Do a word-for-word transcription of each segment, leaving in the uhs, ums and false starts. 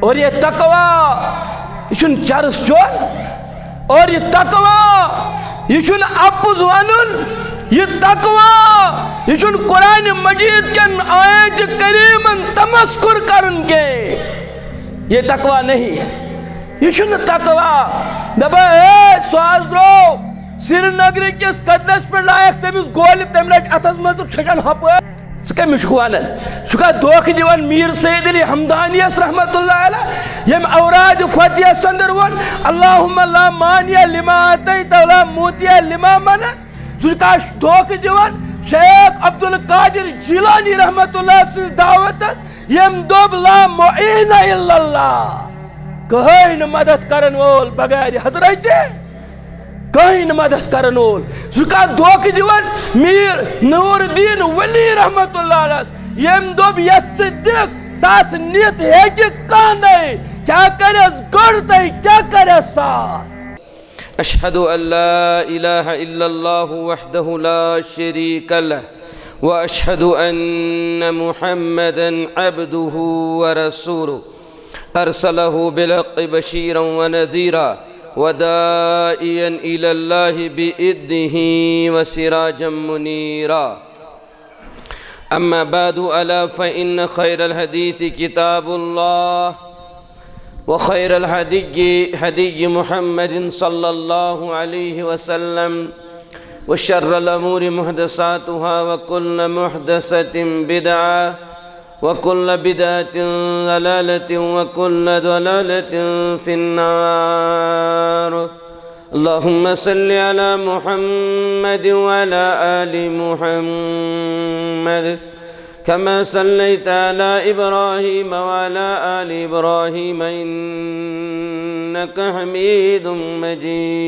اور یہ تقوی، یہ چھُنہٕ چرس چون۔ اور یہ تقوی، یہ چھُنہٕ اپُز ونُن۔ یہ تقوی، یہ چھُنہٕ قرآن مجید کٮ۪ن آیات کریمن تمسخر کرُن کینٛہہ۔ یہ تقوی نہیں۔ یہ چھُنہٕ تقوی۔ دپان، اے، سُہ حظ درٛاو سرینگرٕ کِس کدلس پٮ۪ٹھ، لایکھ تٔمِس گولہِ، تٔمۍ رچہِ اتھس منٛز تہٕ ژھٕٹن ہۄپٲرۍ۔ ژٕ کٔمِس چھُکھ ونان؟ ژٕ چھُکھا دھوکہٕ دِوان میر سید علی ہمدانیس رحمتہ اللہ علیہ، ییٚمۍ اوراد فتح سندر ووٚن، اللہم لا مانع لما اعطیت ولا معطی لما منعت؟ ژٕ چھُکھا دھوکہٕ دِوان شیخ عبدالقادر جیلانی رحمتہ اللہ سٕنٛز دعوتس، ییٚمۍ دوٚپ، لا معین الا اللہ، کٕہٕنۍ نہٕ مدد کرن وول بغیر حضرت، کٕہٕنۍ نہٕ مدد کرن وول۔ سُہ چھُکھا دھوکہٕ دِوان میر نور الدین ولی رحمتہ اللہ علیہ، ییٚمۍ دوٚپ، یتھ ژٕ دِکھ، تس نِتھ ہیٚکہِ کانٛہہ نَے۔ کیٛاہ کرٮ۪س گٔر تہٕ کیٛاہ کرٮ۪س ساتھ؟ أشهد أن لا إله إلا الله وحده لا شريك له، وأشهد أن محمدا عبده ورسوله، أرسله بالحق بشيرا ونذيرا، وداعيا إلى الله بإذنه وسراجا منيرا. أما بعد، ألا فإن خير الحديث كتاب الله، وخير الهدي هدي محمد صلى الله عليه وسلم، وشر الأمور محدثاتها، وكل محدثة بدعة، وكل بدعة ضلالة، وكل ضلالة في النار. اللهم صل على محمد وعلى آل محمد، كما صليت على إبراهيم وعلى آل إبراهيم إنك حميد مجيد.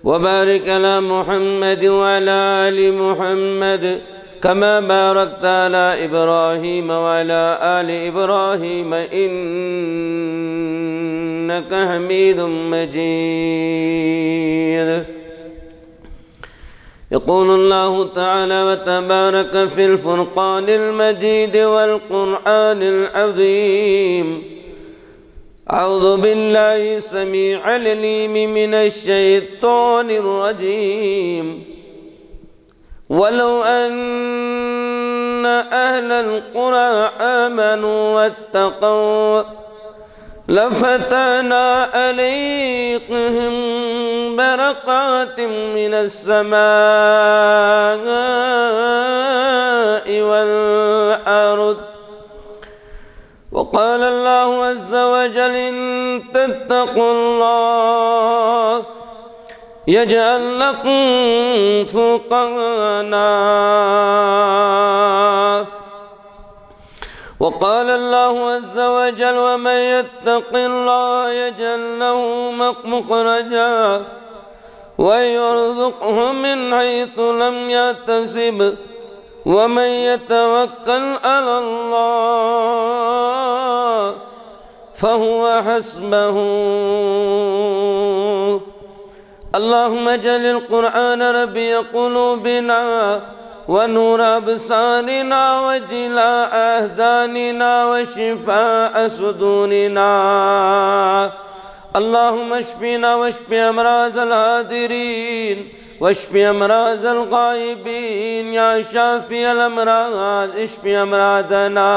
وبارك على محمد وعلى آل محمد كما باركت على إبراهيم وعلى آل إبراهيم إنك حميد مجيد. يقول الله تعالى وتبارك في الفرقان المجيد والقرآن العظيم. أعوذ بالله السميع العليم من الشيطان الرجيم. ولو أن أهل القرى آمنوا واتقوا لفتحنا عليهم بركات من السماء والأرض. وقال الله عز وجل: إن تتقوا الله يجعل لكم فرقانا. وقال الله عز وجل: ومن يتق الله يجعل له مخرجا ويرزقه من حيث لم يحتسب، ومن يتوكل على الله فهو حسبه. اللهم اجعل القرآن ربيع قلوبنا ونور أبصارنا وجلاء أحزاننا وشفاء صدورنا. اللهم اشفنا واشف أمراض الحاضرين واشف أمراض الغائبين. يا شافي الأمراض اشف أمراضنا.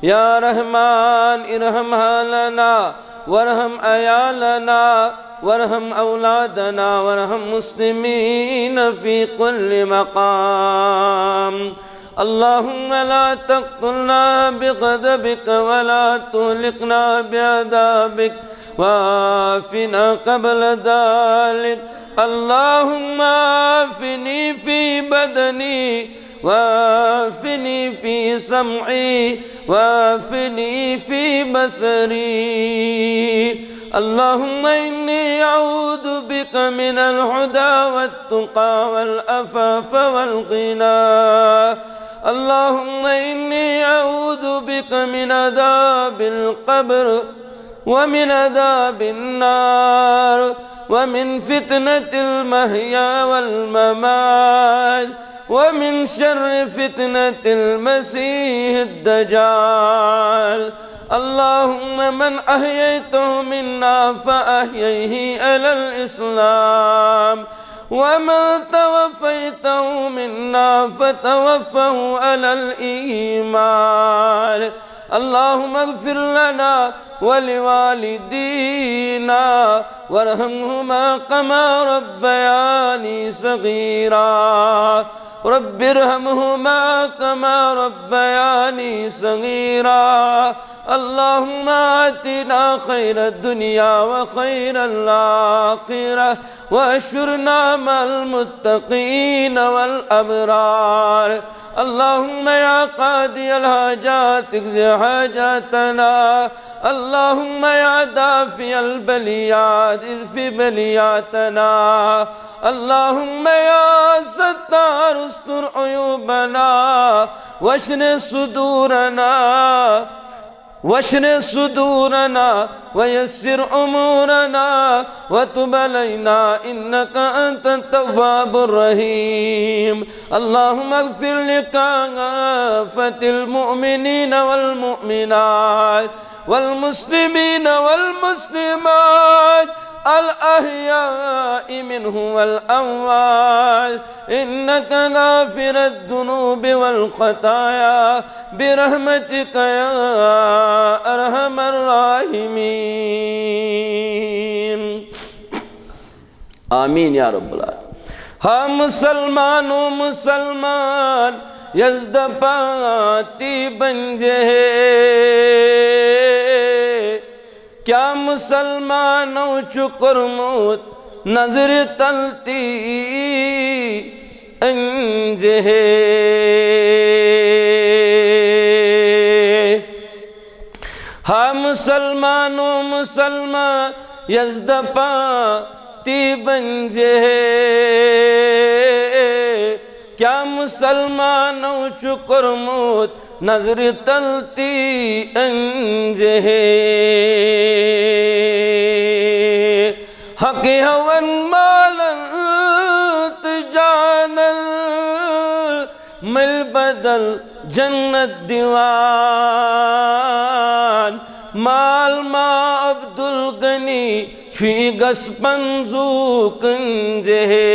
يا رحمن ارحم حالنا وارحم عيالنا وارحم أولادنا وارحم مسلمين في كل مقام. اللهم لا تقتلنا بغضبك ولا تهلكنا بعذابك وعافنا قبل ذلك. اللهم عافني في بدني وعافني في سمعي وعافني في بصري. اللهم إني أعوذ بك من الهدى والتقى والعفاف والغنى. اللهم إني أعوذ بك من عذاب القبر ومن عذاب النار ومن فتنة المحيا والممات ومن شر فتنة المسيح الدجال. اللهم من أحييته منا فأحيه على الإسلام، ومن توفيته منا فتوفه على الإيمان. اللهم اغفر لنا ولوالدينا وارحمهما كما ربياني صغيرا. رب ارحمهما كما ربياني صغيرا. اللهم آتنا خير الدنيا وخير الآخرة، واحشرنا مع المتقين والأبرار. اللهم يا قاضي الحاجات، اقض حاجاتنا. اللهم يا دافع البليات، ادفع بلياتنا. اللهم يا ستار، استر عيوبنا، واشرح صدورنا، واشرح صدورنا، ويسر أمورنا، وتب علينا إنك أنت التواب الرحيم. اللهم اغفر لكافة المؤمنين والمؤمنات والمسلمين والمسلمات الأحياء منهم والأموات، إنك غافر الذنوب والخطايا، برحمتك يا أرحم الراحمين. آمین یا رب العالمین. ہاں مسلمانو مسلمان، یزدہ پاتی بنجے ہے۔ کیا مسلمانو چھُ کوٚرمُت نظرِ تلتی أنجہِ ہے؟ ہا مسلمانو مسلمان، یزدہ پاتی بنجہِ ہے۔ کیا مسلمانو چھُ کوٚرمُت نظرِ تلتی أنجہِ ہے؟ حق ہٮ۪وان مالن تہٕ جانن، مٔلۍ بدل جنت دِوان۔ مال ما عبدالغنی چھُے گژھِ پنزوٗ کنجہِ ہے۔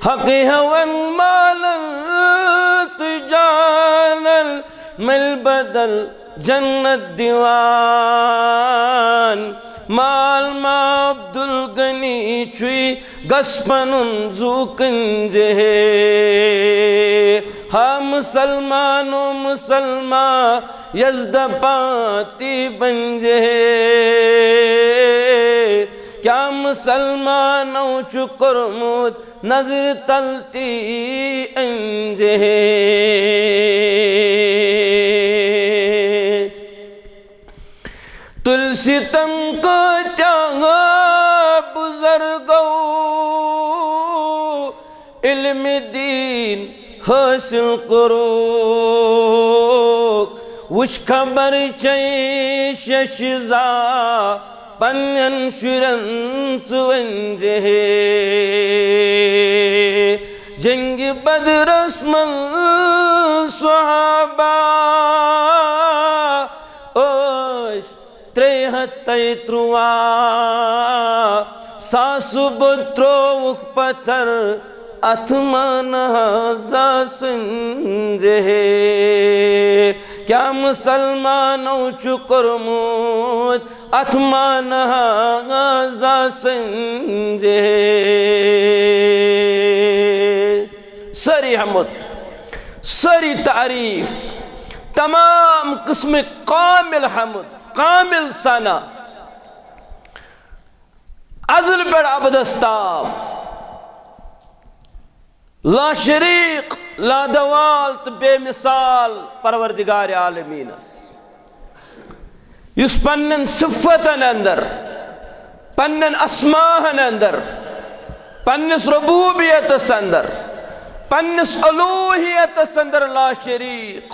حق ہٮ۪وان مالن تہٕ جانن، مٔلۍ بدل جنت دِوان۔ مال ما عبدالغنی چھُے گژھِ پنُن زُو کنجہِ ہے۔ ہا مسلمانو مسلمان، یزدہ پاتی بنجہِ ہے۔ کیا مسلمانو چھُ کوٚرمُت نظرِ تلتی أنجہِ ہے؟ تُلۍ ستم کۭتیاہ بُزرگو علمِ دیٖن حٲصِل کوٚرُکھ۔ وٕچھ خبر چھے شیٚچھِ زا پننٮ۪ن شُرٮ۪ن ژٕ ؤنزِ ہے۔ جنگِ بدرس منٛز صحابہ ٲسۍ ترٛےٚ ہتھ تہٕ ترٛواہ، ساسہٕ بوٚد ترٛووُکھ پتھر اتھ مانہٕ حضا سٕنزِ ہے۔ کیا مسلمانو چھُ کوٚرمُت اتھ مانہٕ حضا سٕنزِ ہے؟ سٲری حمد، سٲری تعریف، تمام قسمٕکۍ کامل حمد، کامل ثنا، ازل پٮ۪ٹھ ابدس تام لا شریک، لا دوال تہٕ بے مثال پروردگار عالمینس، یُس پننٮ۪ن صفتن اندر، پننٮ۪ن اسماہن اندر، پننِس ربوبیتس اندر، پننِس الوہیتس اندر لا شریک۔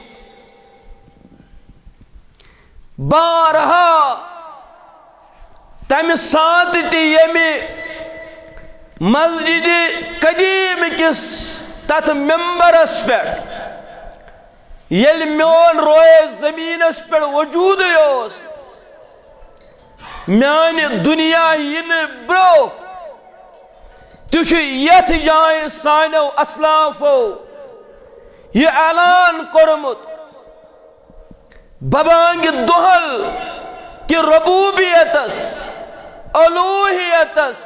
بارہا تمہِ ساتہٕ تہِ ییٚمہِ مسجد قدیمہ کِس تتھ ممبرس پٮ۪ٹھ، ییٚلہِ میون روئے زمینس پٮ۪ٹھ وجودٕے اوس، میانہِ دنیا یِنہٕ برونٛہہ تہِ چھُ یتھ جایہِ سانیو اسلافو یہِ اعلان کوٚرمُت، ببانگِ دۄہل کہِ ربوبیتس، الوہیتس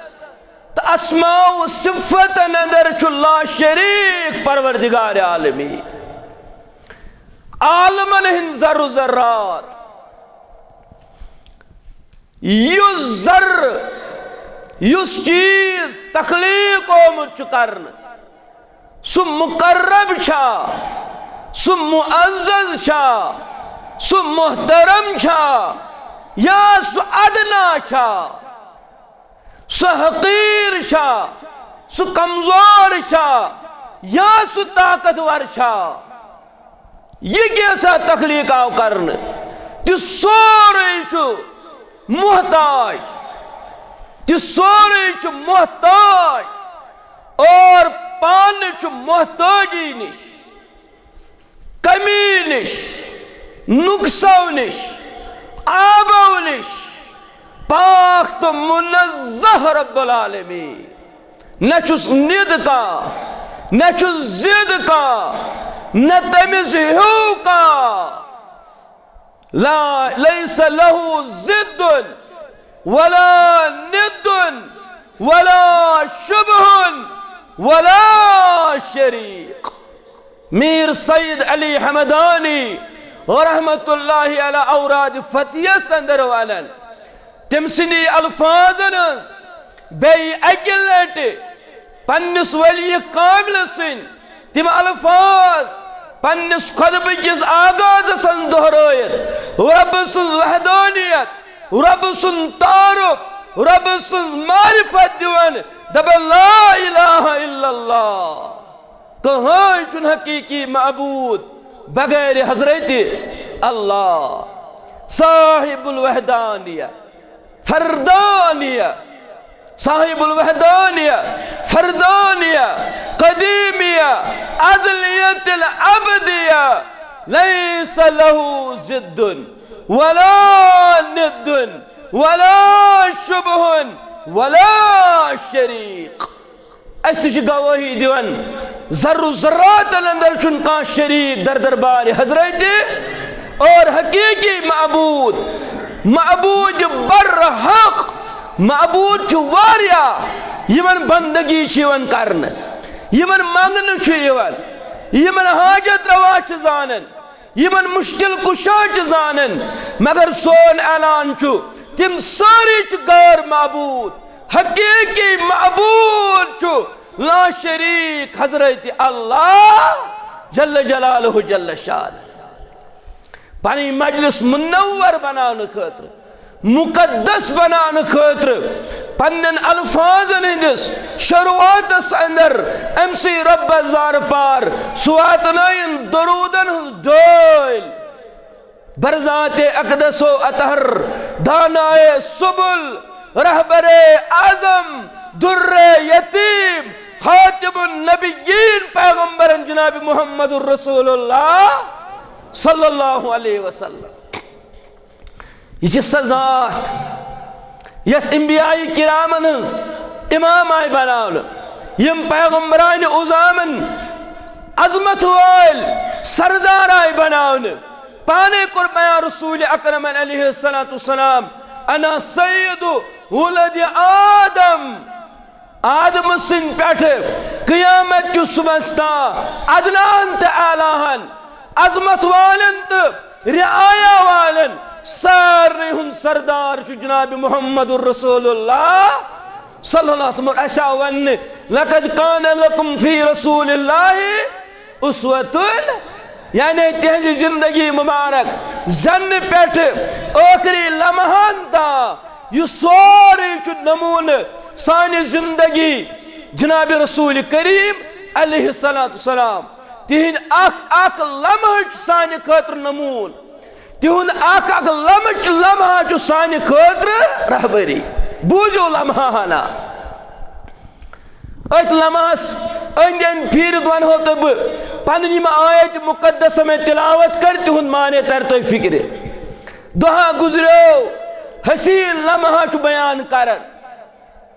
تہٕ اسماء و صفتن اندر چھُ لا شریک پروردگار عالمی، عالمن ہٕنٛدۍ ذر و ذرات۔ یُس ذر، یُس چیز تخلیق آمُت چھُ کرنہٕ، سُہ مقرب چھا، سُہ معزز چھا، سُہ محترم چھا، یا سُہ ادنا چھا، سُہ حقیر چھا، سُہ کمزور چھا، یا سُہ طاقتور چھا؟ یہِ کینٛژھا تخلیق آو کرنہٕ، تہِ سورُے چھُ محتاج، تہِ سورُے چھُ محتاج، اور پانہٕ چھُ محتاجی نِش، کمی نِش، نقصو نِش، عابو نِش پاک تہٕ منزہ رب العالمین۔ نہ چھُس ند کانٛہہ، نہ چھُس ضد کانٛہہ، نہ تٔمِس ہیوٗ کانٛہہ۔ لا، لیس لہ ضد ولا ند ولا شبہ ولا شریک۔ میر سید علی حمدانی رحمت اللہ علی اوراد فتحیس اندر ونان، تٔمۍ سٕنٛدی الفاظن ہٕنٛز بیٚیہِ اکہِ لٹہِ پننِس ولی کاملہِ سٕنٛدۍ تِم الفاظ پننِس خطبہٕ کِس آغازس منٛز دہرٲیِتھ، رۄب سٕنٛز وحدانیت، رۄب سُنٛد تعارف، رۄب سٕنٛز معرفت دِوان، دپان، لا الہ الا اللہ، کٕہٕنۍ چھُنہٕ حقیقی معبود بغیر حضرت اللہ، صاحب الوحدانیہ، فردانیہ، صاحب الوحدانیہ، فردانیہ، قدیمیہ، ازلیت الابدیہ، لیس لہ ضد ولا ند ولا شبہ ولا شریک۔ أسۍ تہِ چھِ گوٲہی دِوان، ذر و ذراتن اندر چھُنہٕ کانٛہہ شریک در دربار حضرت اور حقیقی معبود، معبود برحق، معبود چھُ واریاہ، یِمن بندگی چھِ یِوان کرنہٕ، یِمن منگنہٕ چھُ یِوان، یِمن حاجت روا چھِ زانان، یِمن مشکل کشا چھِ زانان، مگر سون اعلان چھُ، تِم سٲری چھِ غٲر معبود، حقیقی معبود چھُ لا شریک حضرت اللہ جل جلالہ جل شانہ۔ پنٕنۍ مجلس منور بناونہٕ خٲطرٕ، مقدس بناونہٕ خٲطرٕ، پننٮ۪ن الفاظن ہٕنٛدِس شروعاتس اندر أمۍ سٕے رۄبس زارٕ پار، سُہ واتنٲیِن درودن ہٕنٛز ڈٲلۍ۔ برذات اقدس و اطہر، دانائے سبل، رہبر اعظم، در یتیم، خاتم النبیین، پیغمبرن جناب محمد رسول اللہ صلی اللہ علیہ وسلم۔ یہِ چھِ سۄ ذات یۄس انبیاء کرامن ہٕنٛز امام آیہِ بناونہٕ، یِم پیغمبرانِ عظامن عظمت وٲلۍ سردار آیہِ بناونہٕ۔ پانے کوٚر بیان رسول اکرمن علیہ الصلوۃ والسلام، انا سید ولد آدم، آدم سٕنٛدِ پٮ۪ٹھٕ قیامت کِس صبحس تام عدنان تہٕ اعلیٰ ہن، عظمت والٮ۪ن تہٕ رعایا والٮ۪ن سارنٕے ہُنٛد سردار چھُ جناب محمد رسول اللہ صلی اللہ علیہ وسلم۔ اور اَسہِ آو وننہٕ، لقد کان لکم فی رسول اللہ اسوۃ، یعنی تہنٛزِ زندگی مبارک زنہٕ پٮ۪ٹھٕ ٲخری لمحن تام، یہِ سورُے چھُ نمونہٕ سانہِ زندگی جناب رسول کریم علیہ الصلوۃ والسلام۔ تِہنٛدۍ اکھ اکھ لمحہٕ چھُ سانہِ خٲطرٕ نمونہٕ۔ تِہُنٛد اکھ اکھ لمحہٕ چھُ، لمحہ چھُ سانہِ خٲطرٕ رہبری۔ بوٗزِو لمحہ ہنا۔ أتھۍ لمحس أنٛدۍ أنٛدۍ پھیٖرِتھ ونہو تۄہہِ بہٕ پنٕنۍ یِم آیت مقدسہ مےٚ تلاوت کٔر، تِہُنٛد معنی ترِ تۄہہِ فکرِ۔ دۄہا گُزریو حسین لمحہ چھُ بیان کران،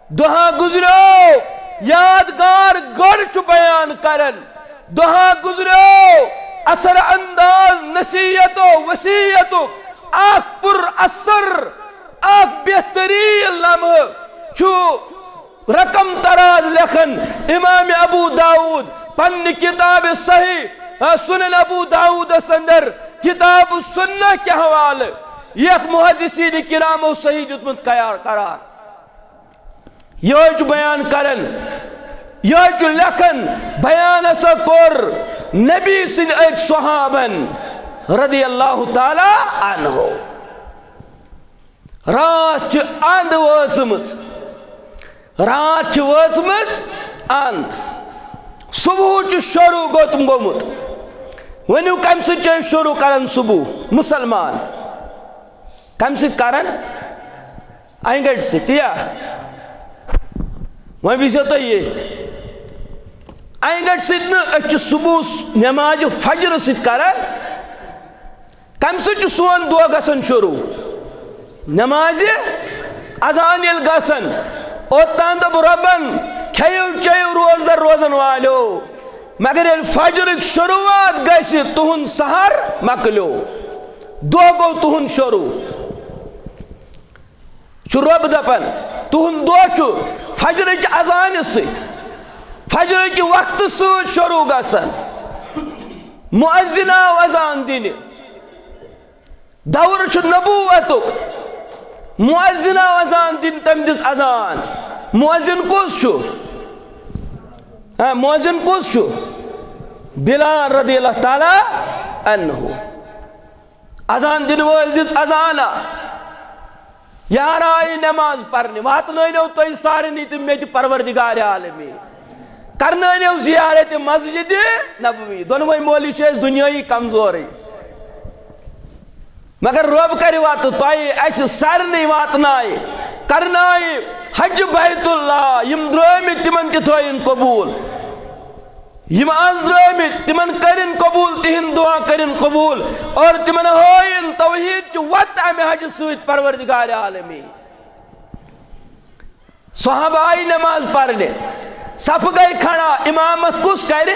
دۄہا گُزریو یادگار گڑھ چھُ بیان کران، دۄہا گُزریو اثر انداز نصیحت و وصیتُک اکھ پر اثر، اکھ بہترین لمحہ چھُ رقم تراز لیکھان امام ابو داؤد پننہِ کتاب صحیح سنن ابو داؤدس اندر کتاب السنہ کہِ حوالہٕ، یتھ محدثین کرامو صحیح دیُتمُت قرار۔ یہے چھُ بیان کران، یہے چھُ لیکھان، بیان ہسا کوٚر نبی سٕنٛدۍ أکۍ صحابن رضی اللہ تعالی عنہ۔ راتھ چھِ اند وٲژمٕژ، راتھ چھِ وٲژمٕژ اند، صبح چھُ شروع گوٚتم گوٚمُت۔ ؤنِو، کمہِ سۭتۍ چھِ أسۍ شروع کران صبح؟ مسلمان کمہِ سۭتۍ کران؟ انگٹہِ سۭتۍ، تی یا؟ وۄنۍ وٕچھزیو تُہۍ ییٚتھۍ۔ انگٹہِ سۭتۍ نہٕ، أسۍ چھِ صبح نمازِ فجر سۭتۍ کران۔ کمہِ سۭتۍ چھُ سون دۄہ گژھان شروع؟ نمازِ اذان ییٚلہِ گژھان، اوٚتام دوٚپ رۄبن، کھیٚیِو چیٚیِو روزدر روزن والیو، مگر ییٚلہِ فجرٕچ شروعات گژھِ، تُہُنٛد سحر مۄکلیو، دۄہ گوٚو تُہُنٛد شروع۔ چھُ رۄب دپان، تُہُنٛد دۄہ چھُ فجرٕچ اذانہِ سۭتۍ، فجرٕکہِ وقتہٕ سۭتۍ شروع گژھان۔ مؤذن آو اذان دِنہِ، دور چھُ نبوتُک۔ مؤذن آو اذان دِنہِ، تٔمۍ دِژ اذان۔ مؤذن کُس چھُ؟ ہاں، مؤذن کُس چھُ؟ بلال رضی اللہ تعالیٰ عنہ۔ اذان دِنہٕ وٲلۍ دِژ اذانا، یارٕ آیہِ نماز پرنہِ، واتنٲونو تُہۍ سارنٕے تہٕ مےٚ تہِ پروردگار عالمی۔ کرنٲونو زیارت مسجد نبوی۔ دۄنوَے مولوی چھِ أسۍ دُنیٲیی کمزورٕے۔ مگر رۄب کرِ واتہٕ تۄہہِ، اسہِ سارنٕے واتنایہِ، کرنایہِ حج بیت اللہ۔ یِم درٛٲمٕتۍ تِمن تہِ تھٲیِن قبوٗل۔ یِم آز درٛٲمٕتۍ، تِمن کٔرِن قبوٗل، تِہِنٛد دُعا کٔرِن قبوٗل، اور تِمن ہٲیِن توحیٖد چہِ وَتہٕ اَمہِ حجہِ سۭتۍ پروردگار عالمی۔ صحابہ آیہِ نماز پرنہِ، صفہٕ گٔے کھڑا، اِمامت کُس کرِ؟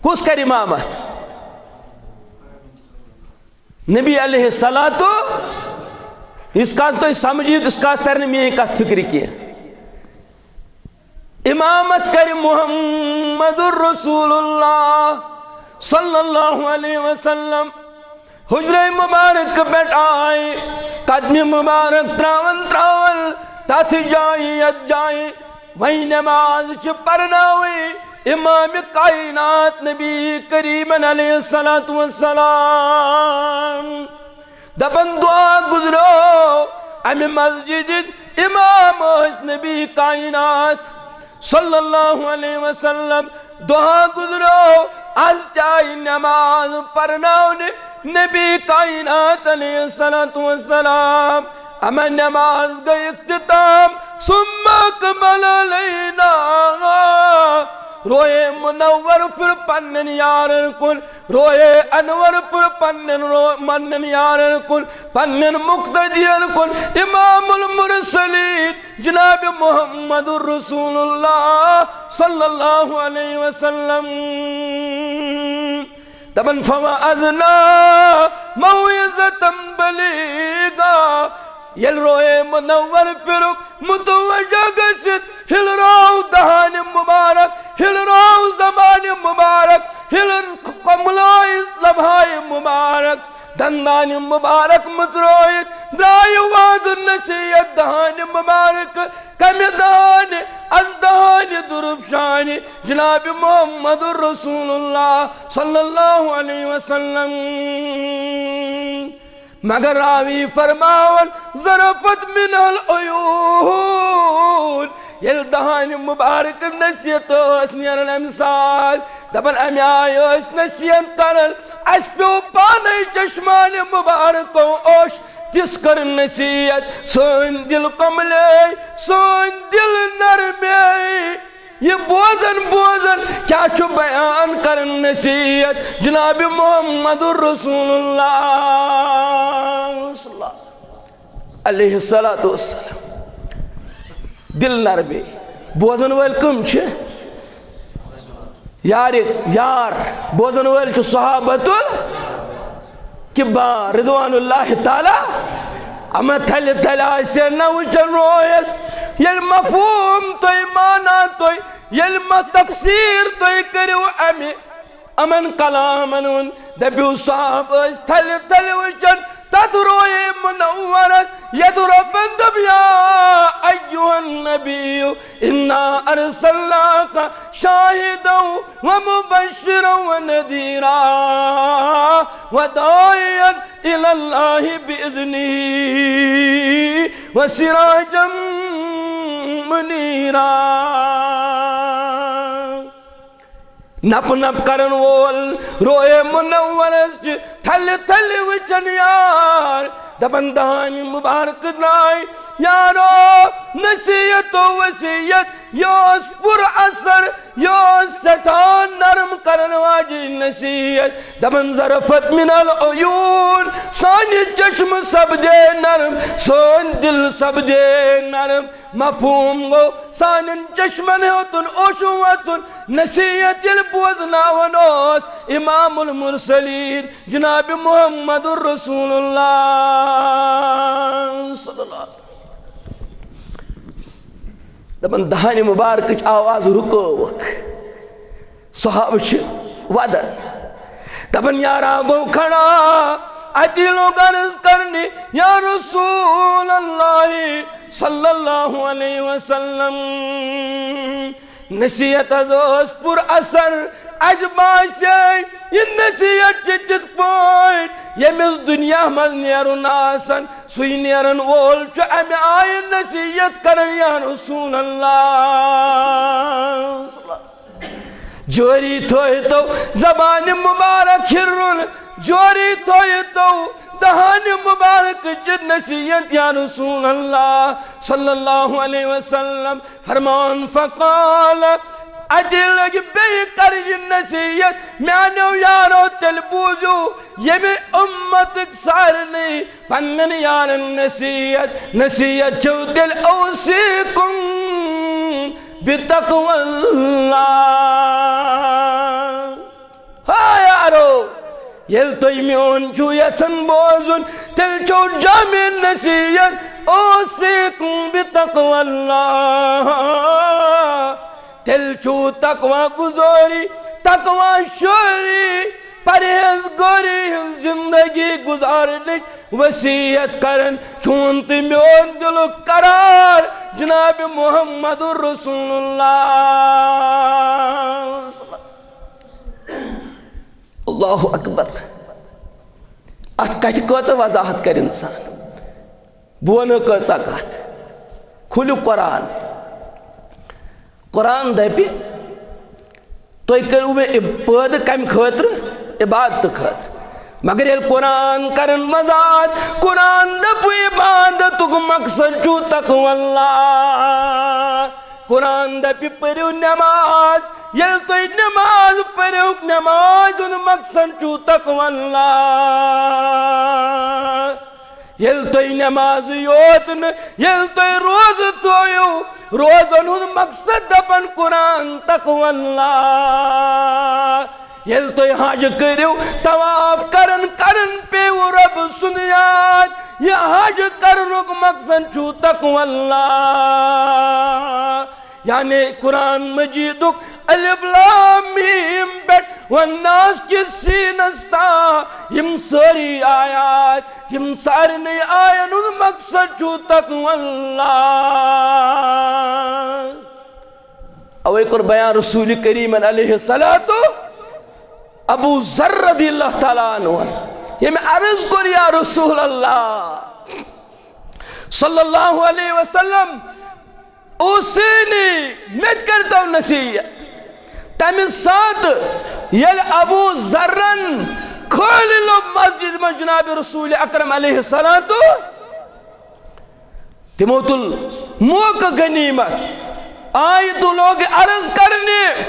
کُس کرِ اِمامت؟ نبی علیہ الصلوۃ۔ یِژھ کَتھ تُہۍ سمجھِو، تِژھ کَتھ تَرِ نہٕ میٛٲنۍ کَتھ فِکرِ کینٛہہ۔ اِمامت کرِ محمد رسول اللہ صلی اللہ علیہ وسلم۔ حجرہ مبارک پٮ۪ٹھ آیہِ قدمِ مبارک تراوان تراوان تتھ جایہِ، یتھ جایہِ وۄنۍ نماز چھِ پرناوٕنۍ امام کائنات نبی کریمن علیہ الصلوۃ والسلام۔ دپان دعا گزرو امہِ مسجد ہٕنٛدۍ امام ٲسۍ نبی کائنات صلی اللہ علیہ وسلم۔ دعا گزرو از تہِ آیہِ نماز پرناونہِ نبی کائنات علیہ الصلوۃ والسلام۔ اما نماز گٔے اختتام، ثم اقبل علینا۔ روئے منور پھر پنن یارن کن، روئے انور پھر پنن رو-، پنن یارن کن، پنن مقتدین کن۔ امام المرسلین جناب محمد رسول اللہ صلی اللہ علیہ وسلم۔ دپان فوعظنا موعظة بلیغا۔ ییٚلہِ روئے منور پھرُک متوجہ گٔژھِتھ ہِلراو دہانِ مبارک، ہِلراو زبانِ مبارک، ہِل کملٲوِس لبہائے مبارک، دندانِ مبارک مژرٲوِتھ درٛایہِ واعظ نصیحت دہانِ مبارک۔ کمہِ دہانِ؟ از دہانِ درفشانِ جناب محمد رسول اللہ صلی اللہ علیہ وسلم۔ مگر راوی فرماوان، ظرفت من العیون۔ ییٚلہِ دہانِ مبارک نصیحت ٲس نیران امہِ ساتہٕ، دپان امہِ آیہِ ٲسۍ نصیحت کران، اسہِ پیوٚو پانے چشمانِ مبارکو اوٚش۔ تِژھ کٔر نصیحت، سٲنۍ دِل کۄملے، سٲنۍ دِل نرمے۔ یہِ بوزن بوزن کیٛاہ چھُ بیان کران نصیحت جناب محمد رسول اللہ صلی اللہ علیہ الصلوۃ والسلام۔ دِل نرمے۔ بوزن وٲلۍ کٕم چھِ؟ یار، یار بوزن وٲلۍ چھِ صحابتُل کبار رضوان اللہ تعالیٰ۔ اما تھلہِ تھلہِ آسہِ نہ وٕچھن رویس، ییٚلہِ مفہوم تُہۍ مانا تُہۍ، ییٚلہِ ما تفسیر تُہۍ کٔرِو امہِ، امن کلامن ہُنٛد، دٔپِو صاحب ٲسۍ تھلہِ تھلہِ وٕچھن تتھ رویے منورس، یتھ رۄبن دوٚپ، یا ایھا النبی انا ارسلناک شاہدا ومبشرا ونذیرا وداعیا الی اللہ باذنہ وسراجا منیرا۔ نپ نپ کرن وول روئے منورس چھ تھلہِ تھلہِ وچھن یار۔ دپن دہانہِ مبارک درائے یارو، نصیحت و وصیت یہِ اوس پر اثر، یہِ اوس سٹھاہ نرم کرن واجی نصیحت۔ دپن ظرفت من العیون، سانہِ چشم سپدے نرم، سٲنۍ دل سپدے نرم۔ مفہوم گوٚو، سانٮ۪ن چشمن ہیوٚتُن اوشُن وۄتُن، نصیحت ییٚلہِ بوزناوان اوس امام المرسلین جناب محمد رسول اللہ صلی اللہ علیہ وسلم۔ دپان دہانہِ مبارکٕچ آواز رُکٲوٕکھ۔ صحابہٕ چھِ ودان۔ دپان، یارا گوٚو کھڑا، اتی لوگ عرض کرنہِ، یا رسول اللہ صلی اللہ علیہ وسلم، نصیحت حظ ٲس پر اثر۔ اسہِ باسے، یہِ نصیحت چھِ تِتھ پٲٹھۍ، ییٚمِس دُنیا منٛز نیرُن آسن، سُے نیرن وول چھُ امہِ آیہِ نصیحت کران، یا رسول اللہ۔ جٲری تھٲیتو زبانہِ مبارک ہِرُن، جٲری تھٲیتو دہانہِ مبارک چہِ نصیحت، یا رسول اللہ صلی اللہ علیہ وسلم۔ فرمان، فقال، اتی لگہِ بیٚیہِ کرنہِ نصیحت، میانیو یارو، تیٚلہِ بوٗزِو ییٚمہِ اُمتٕکۍ سارنٕے پننٮ۪ن یارن نصیحت، نصیحت چھو تیٚلہِ اوصیکم بتقوی اللہ۔ ہا یارو، ییٚلہِ تُہۍ میون چھُو یژھان بوزُن، تیٚلہِ چھو جامع نصیحت اوصیکم بتقوی اللہ۔ تیٚلہِ چھُو تقوی گزٲری، تقوی شٲری، پرہیزگٲری ہٕنٛز زندگی گزارنٕچ وصیت کران۔ چون تہٕ میون دلُک قرار جناب محمد رسول اللہ۔ اللہ اکبر۔ اتھ کتھِ کۭژاہ وضاحت کرِ انسان۔ بہٕ ونہٕ کۭژاہ کتھ۔ کھُلِو قرآن۔ قرآن دپہِ، تُہۍ کٔرِو مےٚ عب-، پٲدٕ کمہِ خٲطرٕ؟ عبادتہٕ خٲطرٕ۔ مگر ییٚلہِ قرآن کرن وضاحت، قرآن دپہِ عبادتُک مقصد چھُ تقوی اللہ۔ قرآن دپہِ پٔرِو نماز، ییٚلہِ تُہۍ نماز پٔرِو، نماز ہُنٛد مقصد چھُ تقوی اللہ۔ ییٚلہِ تُہۍ نمازٕے یوت نہٕ، ییٚلہِ تُہۍ روزٕ تھٲیِو، روزن ہُنٛد مقصد دپن قرآن تقوی اللہ۔ ییٚلہِ تُہۍ حج کٔرِو، طواف کرن کرن پیٚیِو رۄب سُنٛد یاد۔ یہِ حج کرنُک مقصد چھُ تقوی اللہ۔ یعنی قرآن مجیدُک الف لام میم پٮ۪ٹھ والناس کِس سیٖنس تام یِم سٲری آیات، تِم سارنٕے آین ہُنٛد مقصد چھُ تقوی اللہ۔ اوے کوٚر بیان رسول کریمن علیہ الصلوۃ، ابو ذر رضی اللہ تعالیٰ عنہ، ییٚمۍ عرض کوٚر، یا رسول اللہ صلی اللہ علیہ وسلم، اوصینی، مےٚ تہِ کٔرۍتو نصیحت۔ تَمہِ ساتہٕ ییٚلہِ ابو ذرن کالہِ لوٚب مسجد منٛز جناب رسول اکرم علیہ الصلوۃ۔ تِمو تُل موقعہٕ غنیمت، آیہِ تہٕ لوگ عرض کرنہِ،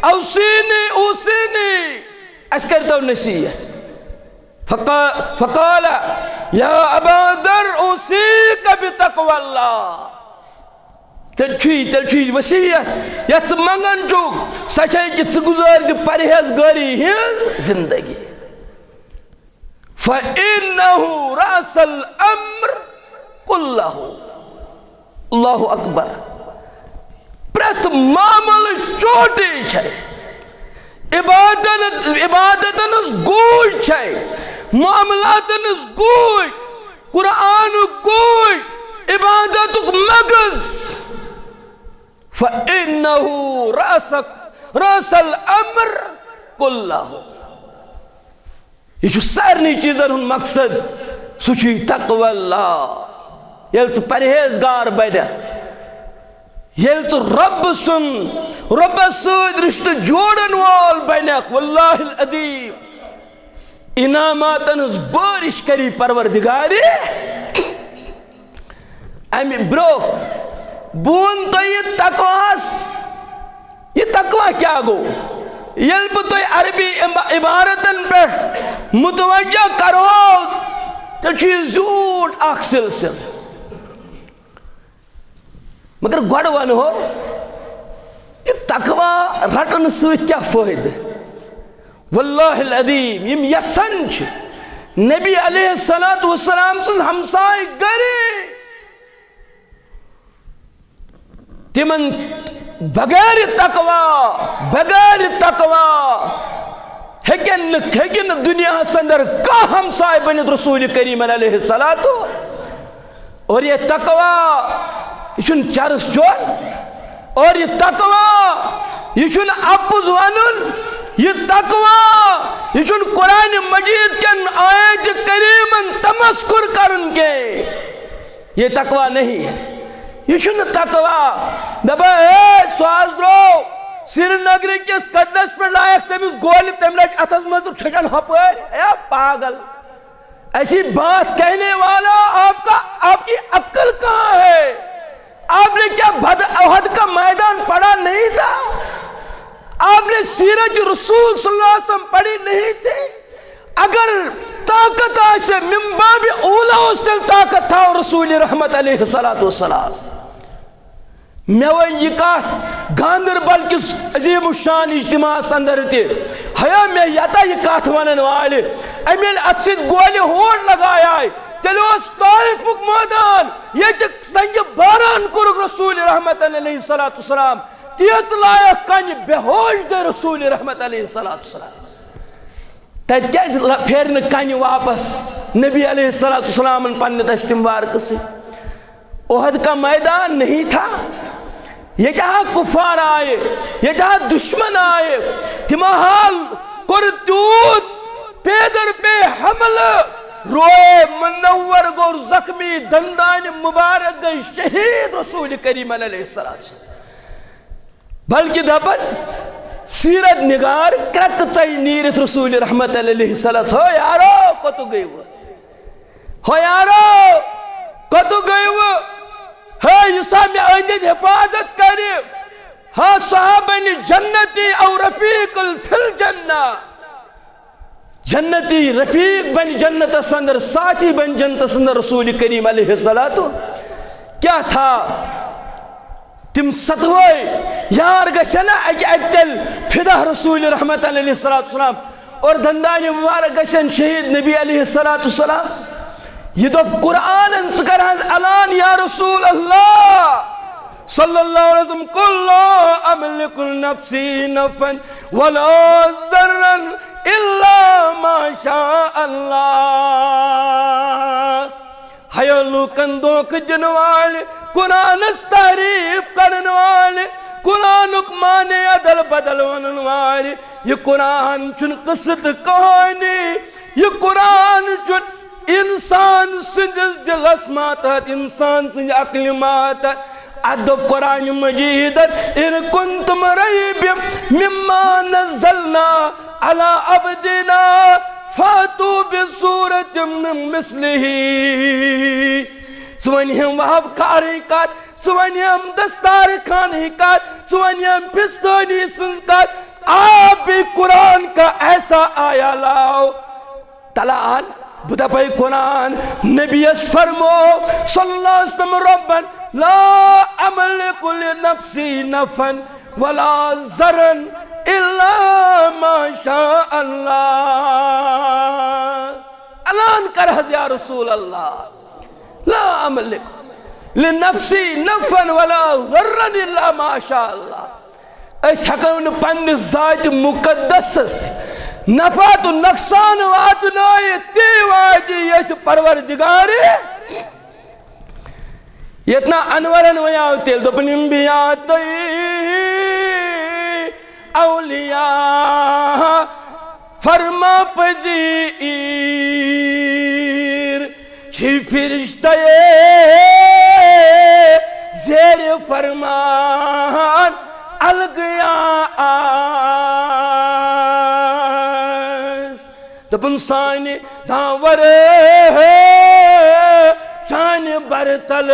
"اوصینی، اوصینی، اَسہِ کٔرۍتو نصیحت۔" فقا-، فقال، "یا ابا ذر، اوصیک بتقوی اللہ۔" تیٚلہِ چھُے، تیٚلہِ چھُے وصیت، یَتھ ژٕ منٛگان چھُکھ، سۄ چھےٚ کہِ ژٕ گُزٲرۍ زِ پرہیزگٲری ہٕنٛز زندگی۔ فَإِنَّهُ رَأْسَ الْأَمْرِ كُلَّهُ۔ اللہ اکبر۔ پرٛٮ۪تھ معاملٕچ چوٹی چھے۔ عبادت، عبادتن ہٕنٛز گوٗج چھے۔ معاملاتن ہٕنٛز گوٗج۔ قرآنُک گوٗج۔ عبادتُک مغز۔ فَإِنَّهُ رَأْسَ، رَأْسَ الْأَمْرِ كُلَّهُ۔ یہِ چھُ سارنٕے چیٖزن ہُنٛد مقصد، سُہ چھُ تقوی اللہ۔ ییٚلہِ ژٕ پرہیزگار بنکھ، ییٚلہِ ژٕ رۄب سُنٛد، رۄبس سۭتۍ رشتہٕ جوڑن وول بنکھ، واللہ العظیم، انعاماتن ہٕنٛز بٲرِش کری پروردگارِ۔ امہِ برونٛہہ بہٕ وَنہٕ تۄہہِ یہِ تقواہس، یہِ تقوی کیٛاہ گوٚو؟ ییٚلہِ بہٕ تۄہہِ عربی عب-، عبارتن پٮ۪ٹھ متوجہ کرو، تیٚلہِ چھُ یہِ زیوٗٹھ اکھ سلسلہٕ۔ مگر گۄڈٕ ونہو، یہِ تقوی رٹنہٕ سۭتۍ کیٛاہ فٲیدٕ؟ واللہ العظیم، یِم یژھان چھِ نبی علیہ الصلوۃ والسلام سٕنٛز ہمسایہِ گری، تِمن بغیر تقوی، بغیر تقوی ہیٚکن نہٕ، ہیٚکہِ نہٕ دُنیاہس اندر کانٛہہ ہمسایہِ بٔنِتھ رسول کریٖمن علیہ الصلوۃ۔ اور یہ تقوی، یہ چھُنہٕ چرس چون۔ اور یہ تقوی، یہ چھُنہٕ اپُز ونُن۔ یہ تقوی، یہ چھُنہٕ قرآن مجید کٮ۪ن آیت کریمن تمسخر کرُن کینٛہہ۔ یہ تقوی نہیں ہے۔ یہ چھُنہٕ تقوی۔ دپان، "ہے، سُہ حظ درٛاو سرینگرٕ کِس کدلس پٮ۪ٹھ، لایکھ تٔمِس گولہِ، تٔمۍ رچہِ اتھس منٛز تہٕ پھِٹن ہپٲرۍ۔ اے پاگل۔" ایسی بات کہنے والا، آپ کا، آپ کی عقل کہاں ہے؟ آپ نے کیا بدر، احد کا میدان پڑھا نہیں تھا؟ آپ نے سیرت رسول صلی اللہ علیہ وسلم پڑھی نہیں تھی؟ اگر طاقت آسہِ، من باب اولا اوس تیٚلہِ طاقت تھاوان رسول رحمت علیہ الصلوۃ والسلام۔ مےٚ وۄنۍ یہِ کتھ گاندربل کِس عظیم الشان اجتماعس اندر تہِ۔ ہیا مےٚ یتہ یہِ کتھ ونن والہِ، أمۍ ییٚلہِ اتھ سۭتۍ گولہِ ہوڑ لگایے، تیٚلہِ اوس طائفُک مٲدان، ییٚتہِ سنگہِ باران کوٚرُکھ رسول رحمت علیہ الصلوۃ والسلام، تیٖژ لایق کنہِ بے ہوش گٔے رسول رحمت علیہ الصلوۃ والسلام۔ تتہِ کیازِ ل-، پھیرِ نہٕ کنہِ واپس نبی علیہ الصلوۃ والسلامن پننہِ دستہِ مبارکہٕ سۭتۍ؟ احد کا میدان نہیں تھا؟ ییٚتہِ ہا کفار آیہِ، ییٚتہِ ہا دشمن آیہِ، تِمو حال کوٚر تیوٗت، پیدر پے حملہٕ، روئے منور گوٚو زخمی، دندانہِ مبارک گٔے شہید رسول کریم علیہ الصلوۃ والسلام۔ بلکہ دپن سیرت نگار کرٛکہٕ ژَے نیٖرِتھ رسول رحمت علیہ الصلوۃ، ہو یارو، کوٚتُک گٔیوٕ؟ ہو یارو، کوٚتُک گٔیوٕ؟ ہے، یُس ہا مےٚ أنٛدۍ أنٛدۍ حفاظت کرِ، ہا، سُہ ہا بنہِ جنتی او رفیق فی الجنہ۔ جنتی رفیق بنہِ جنتس اندر، ساتھی بنہِ جنتس اندر رسول کریم علیہ الصلوۃ۔ کیا تھا؟ تِم ستوے یار گژھن نا اکہِ اکہِ تیٚلہِ فدا رسول رحمت علیہ الصلوۃ والسلام، اور دندانہِ مبارک گژھن شہید نبی علیہ الصلوۃ والسلام۔ یہ دوٚپ قرآنن، ژٕ کر حظ اعلان یا رسول اللہ صلی اللہ علیہ وسلم، "قل لا املک لنفسی نفعا ولا ضرا الا ما شاء اللہ۔" ہیو لوکن دھوکہ دن والہِ، قرآنس تعریف کرن والہِ، قرآنک معنی ادل بدل ونن والہِ، یہ قرآن چھُنہٕ قصہ تہٕ کہانی، یہ قرآن چھُنہٕ انسان سٕنٛدِس دلس ماتحت، انسان سٕنٛدِ عقلہِ ماتحت۔ اتھ دوٚپ قرآن مجیدن، "ان کنتم ریب مما نزلنا علی عبدنا فاتو بسورة من مثله۔ ژٕ وَنہِ ہم وہب کارٕے کتھ، ژٕ وَنہِ ہم دستار خانٕے کتھ، ژٕ وَنہِ ہم پستٲنی سٕنٛز کتھ۔ آپ بھی قرآن کا ایسا آیا لاؤ۔ تلان بہٕ دپے قرآن، نبی یس فرمو صلی اللہ علیہ وسلم، ربن لا املک لنفسی نفعا ولا ضرا الا ما شاء اللہ۔ اعلان کر حض یا رسول اللہ، لا املک لنفسی نفعا ولا ضرا الا ما شاء اللہ۔ أسۍ ہٮ۪کو نہٕ پننہِ ذاتِ مُقدسس نفع تہٕ نۄقصان واتنٲیِتھ، تی واتہِ ییٚتہِ پروردگارِ۔ ییٚتہِ نا انورن وۄنۍ آو تیٚلہِ، دوٚپُن، یِم بِیا تُہۍ اولیاء فرما پذیر، چھ فرشتہ زیر فرمان الگیا آس۔ دپن سانہِ دانور چانہِ برتل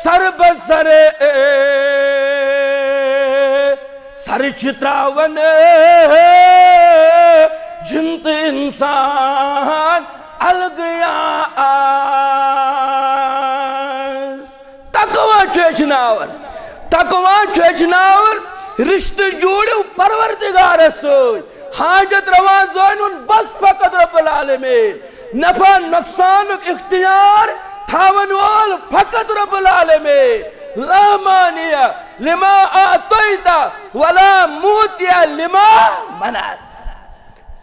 سر بسر سر چھ تراون جن تہٕ انسان الگیا آس۔ تقوی چھُ ہیٚچھناوان، تقوی چھُ ہیٚچھناوان رشتہٕ جوڑو پروردگارس سۭتۍ، حاجت روا زٲنِوُن بس فقط رب العالمین، نفع نۄقصانُک اختیار تھاون وول فقط رب العالمین۔ لا مانع لما اعطیت ولا معطی لما منعت۔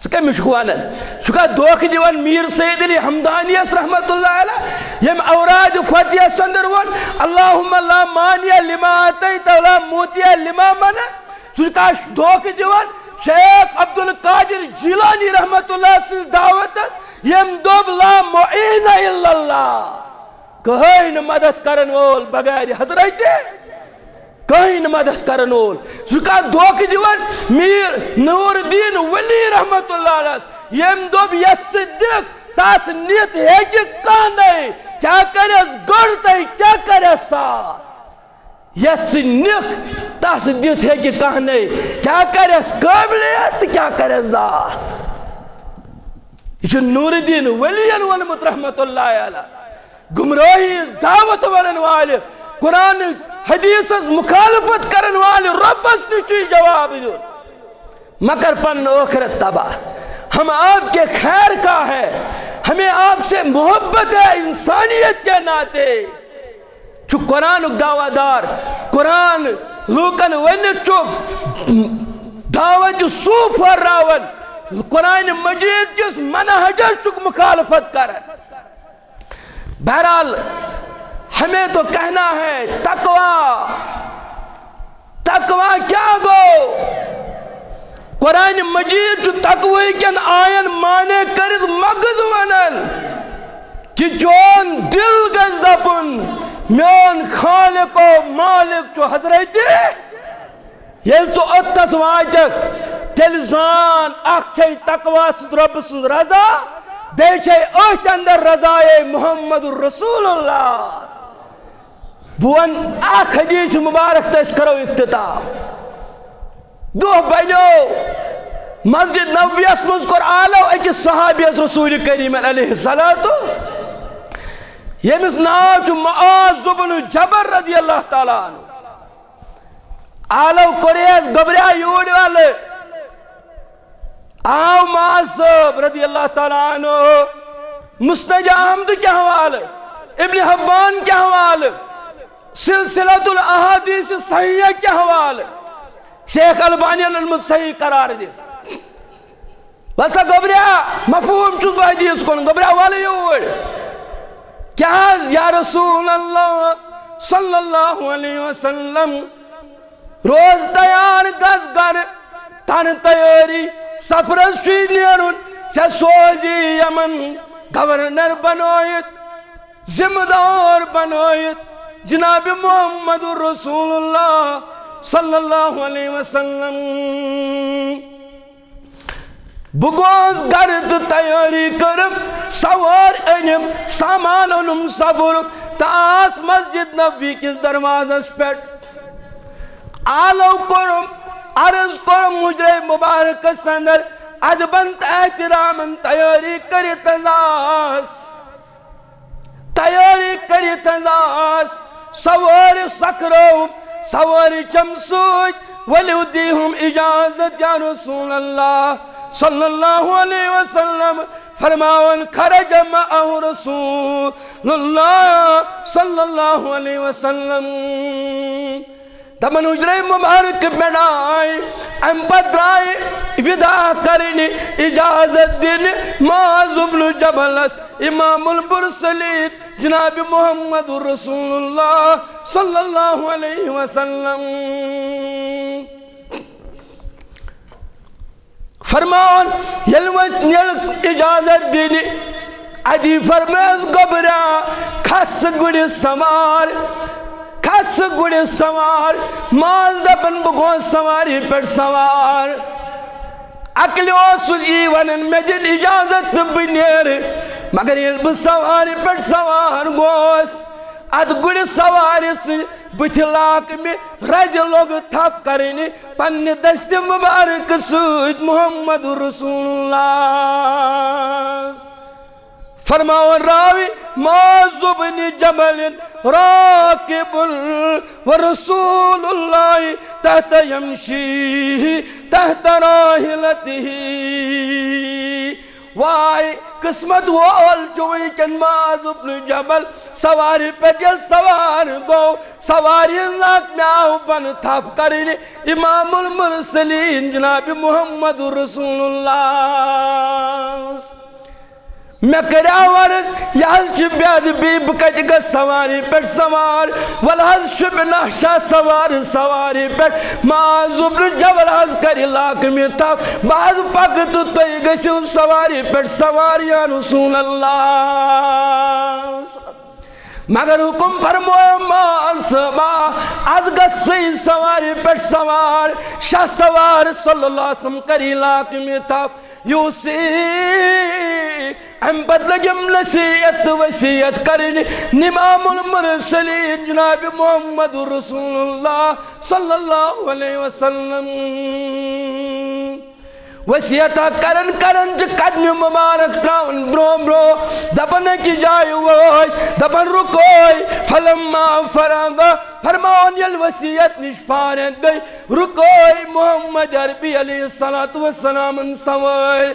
ژٕ کٔمِس چھُکھ ونان؟ ژٕ چھُکھا دھوکہٕ دِوان میر سید علی ہمدانیس رحمت اللہ علیہ، ییٚمۍ اوراد فتح سندر ووٚن، اللہم لا مانع لما اعطیت ولا معطی لما منعت؟ ژٕ چھُکھا دھوکہٕ دِوان شیخ عبدالقادر جیلانی رحمت اللہ سٕنٛز دعوتس، ییٚمۍ دوٚپ، لا معین الا اللہ، کٕہٕنۍ نہٕ مدد کرن وول بغیر حضرت، کٕہٕنۍ نہٕ مدد کرن وول۔ ژٕ چھُکھا دھوکہٕ دِوان میر نور الدین ولی رحمت اللہ علیہ، ییٚمۍ دوٚپ، یتھ ژٕ دِکھ، تس نِتھ ہیٚکہِ کانٛہہ نَے، کیٛاہ کرٮ۪س گٔر تہٕ کیٛاہ کرٮ۪س ساتھ۔ یتھ ژٕ نِکھ، تس دِتھ ہیٚکہِ کانٛہہ نَے، کیٛاہ کرٮ۪س قٲبلیت تہٕ کیٛاہ کرٮ۪س ذات۔ یہِ چھُ نور الدین ولین ووٚنمُت رحمت اللہ علیہ۔ گمراہی ہٕنٛز دعوت ونن والہِ، قرآن حدیثس مخالفت کرن والہِ رۄبس نِش چھُ یہِ جواب دیُن۔ مہ کر پنُن ٲخرت تباہ۔ ہم آپ کے خیر خواہ ہیں، ہمیں آپ سے محبت ہے انسانیت کے ناطے۔ چھُ قرآنُک دعویٰ دار، قرآن لوٗکن ؤنِتھ چھُ دعوت سوٗ پھٔہراوان، قرآن مجید کِس منہجس چھُکھ مخالفت کران۔ بہرحال، ہمیں تو کہنا ہے تقوی، تقوی کیا گو؟ قرآن مجید چھُ تقوی کٮ۪ن آین معنی کٔرِتھ مغز ونان کہ چون دل گژھِ دپُن، میون خالق و مالک چھُ حضرت۔ ییٚلہِ ژٕ اوٚتَس واتَکھ، تیٚلہِ زان، اکھ چھے تقوی سۭتۍ رۄبہٕ سٕنٛز رضا، بیٚیہِ چھے أتھۍ اندر رضایے محمد رسول اللہ۔ بہٕ وَنہٕ اکھ حدیث مبارک تہٕ أسۍ کرو اختتام۔ دۄہ بنیو، مسجد نبویس منٛز کوٚر آلو أکِس صحابیَس رسول کریٖمن علیہ الصلوۃ، ییٚمِس ناو چھُ معاذ بن جبل رضی اللہ تعالیٰ عنہ۔ آلو کوٚریس گوٚبریا یوٗرۍ والہٕ۔ آو معاذ صٲب رضی اللہ تعالیٰ عنہ مسند احمد کہِ حوالہٕ، ابن حبان کہِ حوالہٕ، سلسلۃ الاحادیث صحیحہ کہِ حوالہٕ، شیخ البانین اوٚنمُت صحیح قرار دِتھ۔ وَلہٕ سا گوٚبریا، مفہوم چھُس بہٕ حدیث کُن، گوٚبریا وَلہٕ یوٗرۍ۔ کیٛاہ حظ یا رسول اللہ صلی اللہ علیہ وسلم، روز تیار گژھ گرٕ، کر تیٲری، سفرس چھُے نیرُن، ژےٚ سوزی یمن گورنر بنٲیِتھ، ذمہ دار بنٲیِتھ جناب محمد رسول اللہ صلی اللہ علیہ وسلم۔ بہٕ گوس گرٕ تہٕ تیٲری کٔرٕم، سوٲرۍ أنِم، سامان اوٚنُم صبرُک تہٕ آس مسجد نبوی کِس دروازس پٮ۪ٹھ۔ آلو کوٚرُم، عرض کوٚرُم حجرے مبارکس اندر، ادبن تہٕ احترامن تیٲری کٔرِتھ حظ آس۔ تیٲری کٔرِتھ حظ آس۔ سوٲرۍ سکھرٲوٕم، سوٲرۍ چھم سۭتۍ، ؤلِو دیٖہُم اجازت یا رسول اللہ صلی اللہ علیہ وسلم۔ فرماوان، خرج معه رسول اللہ صلی اللہ علیہ وسلم۔ دپان حجرے مبارک پٮ۪ٹھ آے، امہِ پتہٕ درٛاے وداع کرنہِ، اجازت دِنہِ معاذ ابن جبلس، امام المرسلین جناب محمد رسول اللہ صلی اللہ علیہ وسلم۔ فرماوان، ییٚلہِ وۄنۍ، ییٚلہِ اجازت دِنہِ، اَتی فرمٲیس، گوٚبرا، کھس گُرِ سوار، کھس گُرِ سوار۔ معاذ دپان، بہٕ گوس سوارِ پٮ۪ٹھ سوار۔ عقلہِ اوسُس یی ونان، مےٚ دِن اجازت تہٕ بہٕ نیرٕ، مگر ییٚلہِ بہٕ سوارِ پٮ۪ٹھ سوار گوس، اتھ گُرِ سوارِ سٕنٛدِ بٕتھِ لاکمہِ رزِ لوٚگ تھپھ کرنہِ پننہِ دستِ مبارک سۭتۍ محمد رسول اللہ۔ فرماوان راوی، معاذ بن جبل راکب ورسول اللہ تحت یمشی تحت راحلتہ۔ واے قسمت وول چھُ وٕنکٮ۪ن معاذ ابن جبل سوارِ پٮ۪ٹھ ییٚلہِ سوار گوٚو، سوارِ ہٕنٛز لات مےٚ آو بۄنہٕ تھپھ کرٕنۍ امام المرسلین جناب محمد رسول اللہ۔ مےٚ کریاو عرض، یہِ حظ چھِ بے ادبی، بہٕ کتہِ گژھٕ سوارِ پٮ۪ٹھ سوار؟ ولہٕ حظ شُپہِ نہشا سوار سوارِ پٮ۪ٹھ، معاذ ابن جبل حظ کرِ لاکمہِ تھپھ، بہٕ حظ پکہٕ تہٕ تُہۍ گٔژھِو سوارِ پٮ۪ٹھ سوار یا رسول اللہ۔ مگر حکم فرموو معاذ صٲبا، از گژھ ژٕے سوارِ پٮ۪ٹھ سوار، شاہ سوار صلی اللہ علیہ وسلم کری لاکمہِ تھپھ۔ یوصی، امہِ پتہٕ لٔگِم نصیحت تہٕ وصیت کرٕنۍ امام المرسلین جناب محمد رسول اللہ صلی اللہ علیہ وسلم۔ وصیتہ کران کران چھِ قدمہِ مبارک تراوان برونٛہہ برونٛہہ، دپان أکِس جایہِ وٲتۍ، دپان رُکٲے، فلما فرغ، فرماوان ییٚلہِ وصیت نِش فارغ گٔے، رُکٲے محمد عربی علیہ الصلوۃ والسلامن سوٲرۍ۔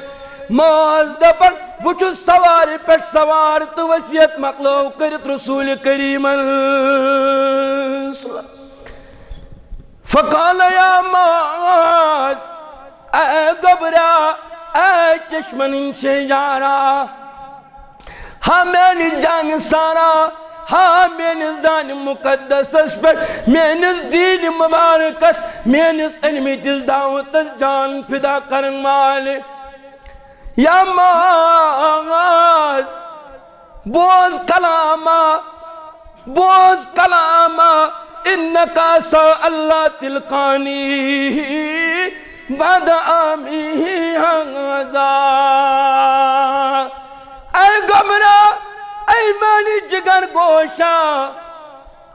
معاذ دپان، بہٕ چھُس سوارِ پٮ۪ٹھ سوار تہٕ وصیت مۄکلٲو کٔرِتھ رسول کریمن۔ فقال یا معاذ، اے گوٚبرا، اے چشمن ہٕنٛدۍ شیٚہجارا، ہا میانہِ جانہِ سارا، ہا میٲنِس جانہِ مقدسس پٮ۪ٹھ، میٲنِس دیٖنہِ مبارکس، میٲنِس أنمٕتِس دعوتس جان فدا کرن والہِ۔ یا معاذ، بوز کلاما، بوز کلاما، انک عسیٰ اللہ تلقانی بعد عامی ھذا۔ اے گوٚبرا، اے میانہِ جگر گوشا،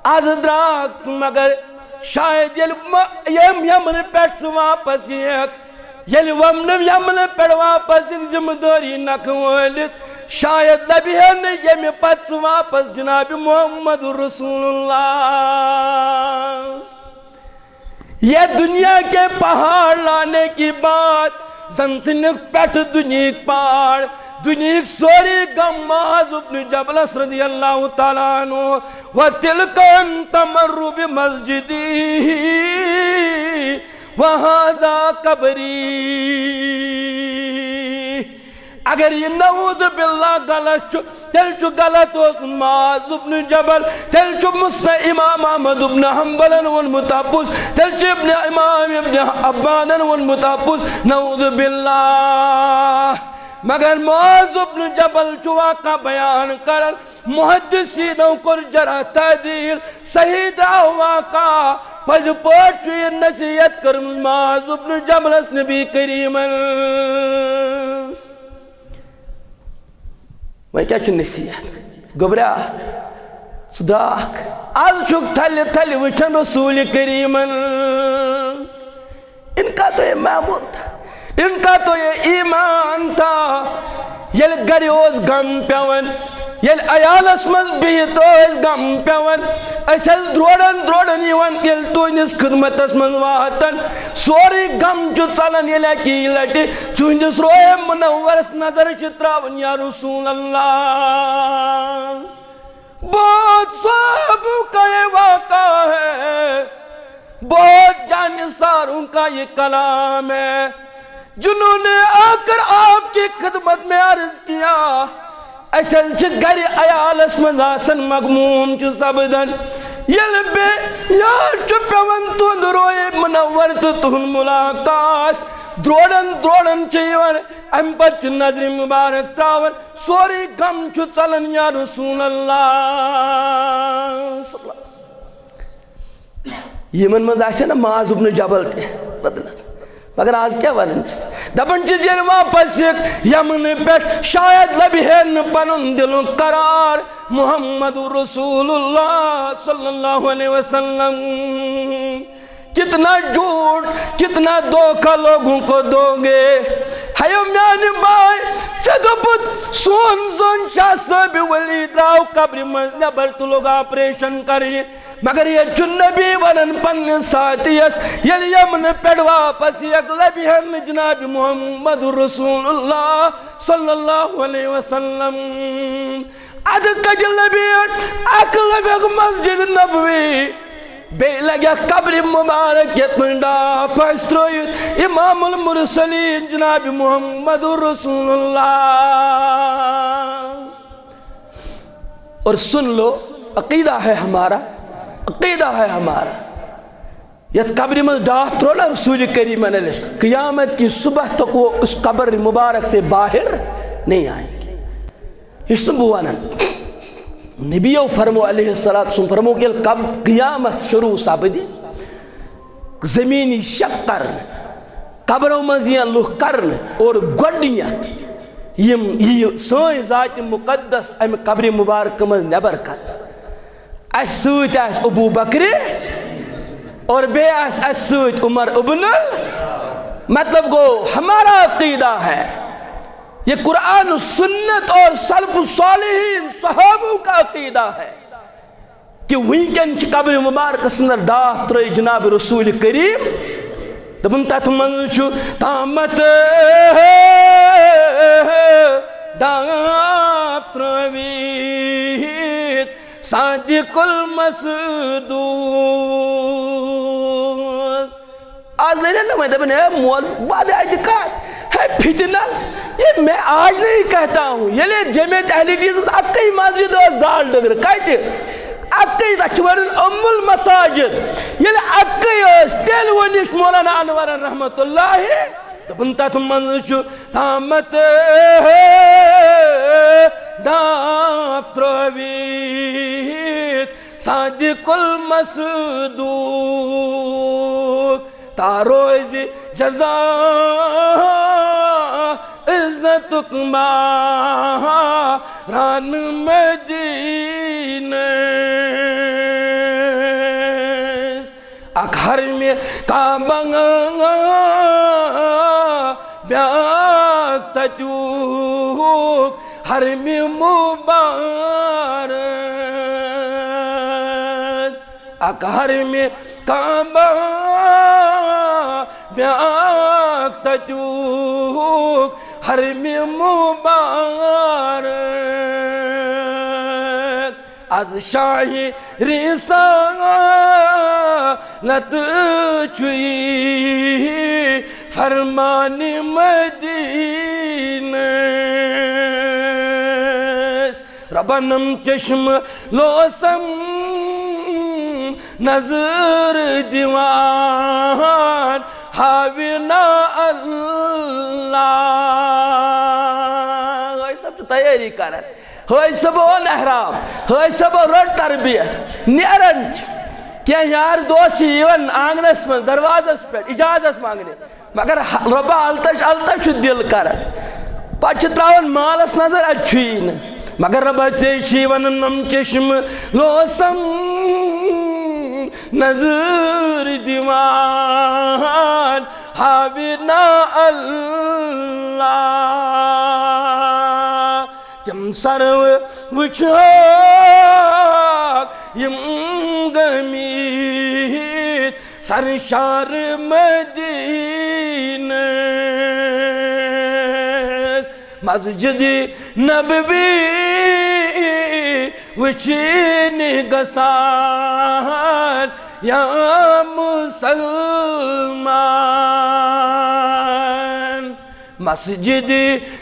از درٛاکھ ژٕ، مگر شاید ییٚلہِ م-، ییٚمہِ یمنہٕ پٮ۪ٹھ ژٕ واپس یِکھ، ییٚلہِ ومنہٕ یمنہٕ پٮ۪ٹھ واپس یِکھ ذمہٕ دٲری نکھٕ وٲلِتھ، شاید لبہِ ہے نہٕ ییٚمہِ پتہٕ ژٕ واپس جناب محمد رسول اللہ۔ یہ دنیا کے پہاڑ لانے کی بات، زن ژھٕنِکھ پٮ۪ٹھٕ دُنیہٕکۍ پہاڑ، دُنیہٕکۍ سٲری غم معاذ ابن جبلس رضی اللہ تعالیٰ عنہ۔ وتلک ان تمر بمسجدی وہذا قبری۔ اگر یہ نعوذ باللہ غلط چھُ، تیٚلہِ چھُ غلط اوسمُت معاذ ابن جبل، تیٚلہِ چھُ مسند امام احمد ابن حنبلن ووٚنمُت اپُز، تیٚلہِ چھُ ابن امام ابن حبانن ووٚنمُت اپُز، نعوذ باللہ۔ مگر معاذ ابن جبل چھُ واقعہ بیان کران، محدثینو کوٚر جرح تعدیل، صحیح درٛاو واقعہ، پٔزۍ پٲٹھۍ چھُ یہِ نصیحت کٔرمٕژ معاذ ابن جبلس نبی کریمن۔ وۄنۍ کیٛاہ چھِ نصیحت؟ گوٚبرا، ژٕ درٛاکھ۔ آز چھُکھ تھلہِ تھلہِ وٕچھان رسول کریٖمن۔ ان کا تو یہ معمول تھا، ان کا تو یہ ایمان تھا۔ ییٚلہِ گرِ اوس غم پٮ۪وان، ییٚلہِ عیالس منٛز بِہِتھ ٲسۍ غم پٮ۪وان، أسۍ ٲسۍ درٛوڈن درٛوڈن یِوان، ییٚلہِ تُہنٛدِس خدمتس منٛز واتان، سورُے غم چھُ ژلان، ییٚلہِ اکی لٹہِ تُہنٛدِس رویے منورس نظر چھِ تراوان، یا رسول اللہ۔ بہت صحابوں کا یہ واقعہ ہے، بہت جانثاروں کا یہ کلام ہے، جنہوں نے آ کر آپ کی خدمت میں عرض کیا، اسہِ حظ چھِ گرِ عیالس منٛز آسان، مغموم چھُ سپدان۔ ییٚلہِ بے یاد چھُ پٮ۪وان تُہُنٛد رویے منور تہٕ تُہُنٛد ملاقات، درٛوڈن درٛوڈن چھِ یِوان، امہِ پتہٕ چھِ نظرِ مبارک تراوان، سورُے غم چھُ ژلان، یا رسول اللہ۔ یِمن منٛز آسہِ نا معاذ ابن جبل تہِ، رضی اللہ عنہ۔ مگر آز کیٛاہ ونان چھِس؟ دپان چھِس، ییٚلہِ واپس یِکھ یمنہٕ پٮ۪ٹھ، شاید لبہِ ہے نہٕ پنُن دِلُک قرار۔ محمد رسول اللہ صلی اللہ علیہ وسلم، کتنا جھوٹ، کتنا دھوکہ لوگوں کو دو گے۔ ہیو میانہِ بایہِ، ژےٚ دوٚپُتھ سون زوٚن شاہ صٲبِ ولی درٛاو قبرِ منٛز نٮ۪بر تہٕ لوٚگ آپریشن کرنہِ۔ مگر ییٚتہِ چھُ نبی ونان پننِس ساتھیس، ییٚلہِ یمنہٕ پٮ۪ٹھ واپس یِکھ، لبہِ ہن نہٕ جناب محمد رسول اللہ صلی اللہ علیہ وسلم۔ ادٕ کتہِ لبہِ، اکھ لبہِ مسجد نبوی، بیٚیہِ لگہِ قبرِ مبارک یتھ منٛز ڈاپھ آسہِ ترٲوِتھ امام المرسلین جناب محمد رسول اللہ۔ اور سن لو، عقیدہ ہے ہمارا، عقیدہ ہے ہمارا۔ یتھ قبرِ منٛز ڈاپھ ترٛوو نا رسول کریمن علیہ السلام، قیامت کی صبح تک وہ اس قبر مبارک سے باہر نہیں آئیں گے۔ یہِ چھُس نہٕ بہٕ ونان۔ نبیو فرمو علیہ الصلوۃ والسلام فرمو کہ ییٚلہِ قب-، قیامت شروع سپدِ، زمینی شق کرنہٕ، قبرو منٛز یِن لُکھ کرنہٕ، اور گۄڈٕنیتھ یِم یہِ سٲنۍ ذاتِ مقدس امہِ قبرِ مبارکہٕ منٛز نٮ۪بر کرنہٕ۔ اسہِ سۭتۍ آسہِ ابو بکرِ اور بیٚیہِ آسہِ اسہِ سۭتۍ عمر ابن ال-، مطلب گو ہمارا عقیدہ ہے، یہ قرآن و سنت اور سلف صالحین صحابوں کا عقیدہ ہے کہ وٕنکٮ۪ن چھِ قبرِ مبارکس اندر ڈاپھ ترٲوِتھ جناب رسول کریم۔ دوٚپُن تتھ منٛز چھُ تامت ڈاپھ ترٲوِتھ صادق المصدوق۔ آز لٔرِن نہٕ وۄنۍ، دَپَن، "ہے مول، وَدٕ اَتہِ کَتھ؟ ہے فِتنہ، یہ میں آج نہیں کہتا ہوں۔" ییٚلہِ جمعیت اہل حدیثس اَکٕے مسجد ٲس زال ڈگرٕ، کَتہِ؟ اَکٕے، تَتھ چھِ وَنان اُم المساجد۔ ییٚلہِ اَکٕے ٲس، تیٚلہِ ووٚن یہِ مولانا انورن رحمتہ اللہ۔ دوٚپُن، تَتھ منٛز چھُ تامت ڈاپھ ترٲوِتھ صادق المصدوق، تا روزِ جزا عزتُک ماہران مدینہ۔ اکھ حرمِ کعبہ، بیاکھ تتیُک حرمِ مبارک۔ اکھ حرمِ کعبہ، بیاکھ تتیُک حرمِ مبارک۔ از شاہِ رسالت چھُ یی فرمانِ مدینہ۔ ربنم چشم لوسم نظر دیوان ہاونا اللہ۔ حٲج صٲب چھُ تیٲری کران۔ حٲج صٲب اوٚن احرام، حٲج صٲب رٔٹ تربیت، نیران چھِ۔ کینٛہہ یار دوس چھِ یِوان آنگنس منٛز، دروازس پٮ۪ٹھ اجازت منٛگنہِ، مگر ہ-، رۄبہ الطش الطش چھُ دِل کران۔ پتہٕ چھِ تراوان مالس نظر، اتہِ چھُیی نہٕ۔ مگر ربا، ژے چھی ونان نم چشم لوسم نظر دیوان، ہاوینا اللہ۔ تم سرو وچھاک یم گمیت سرشار مدینس، مسجد نبوی وچھنہ گژھان یا مسلمان۔ مسجد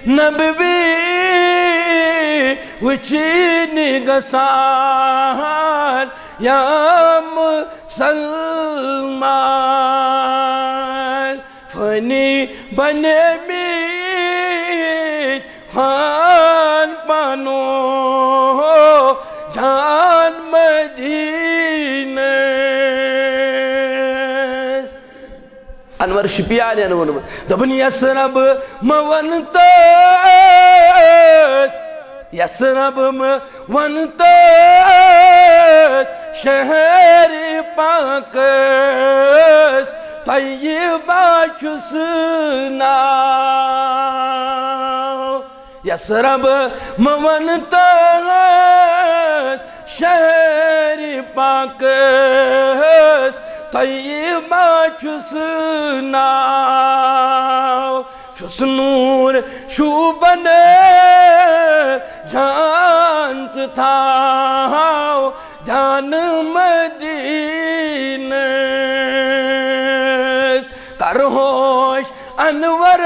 نبوی وچھنہ گژھان یا مسلمان۔ فانی بنیمت فان پانو جان مدینس۔ انور شپیانین ووٚنمُت، دوٚپُن، یس رب مہ ون تہٕ، یس رب مہ ون تہٕ، شہر پاکس طیبہ چھُس ناو۔ یس رب مہ ون تہٕ، شہر پاکس طیبہ چھُس ناو۔ چھُس نور شوبن جان ژٕ تھاو دھیان مدینس۔ کر ہوش انور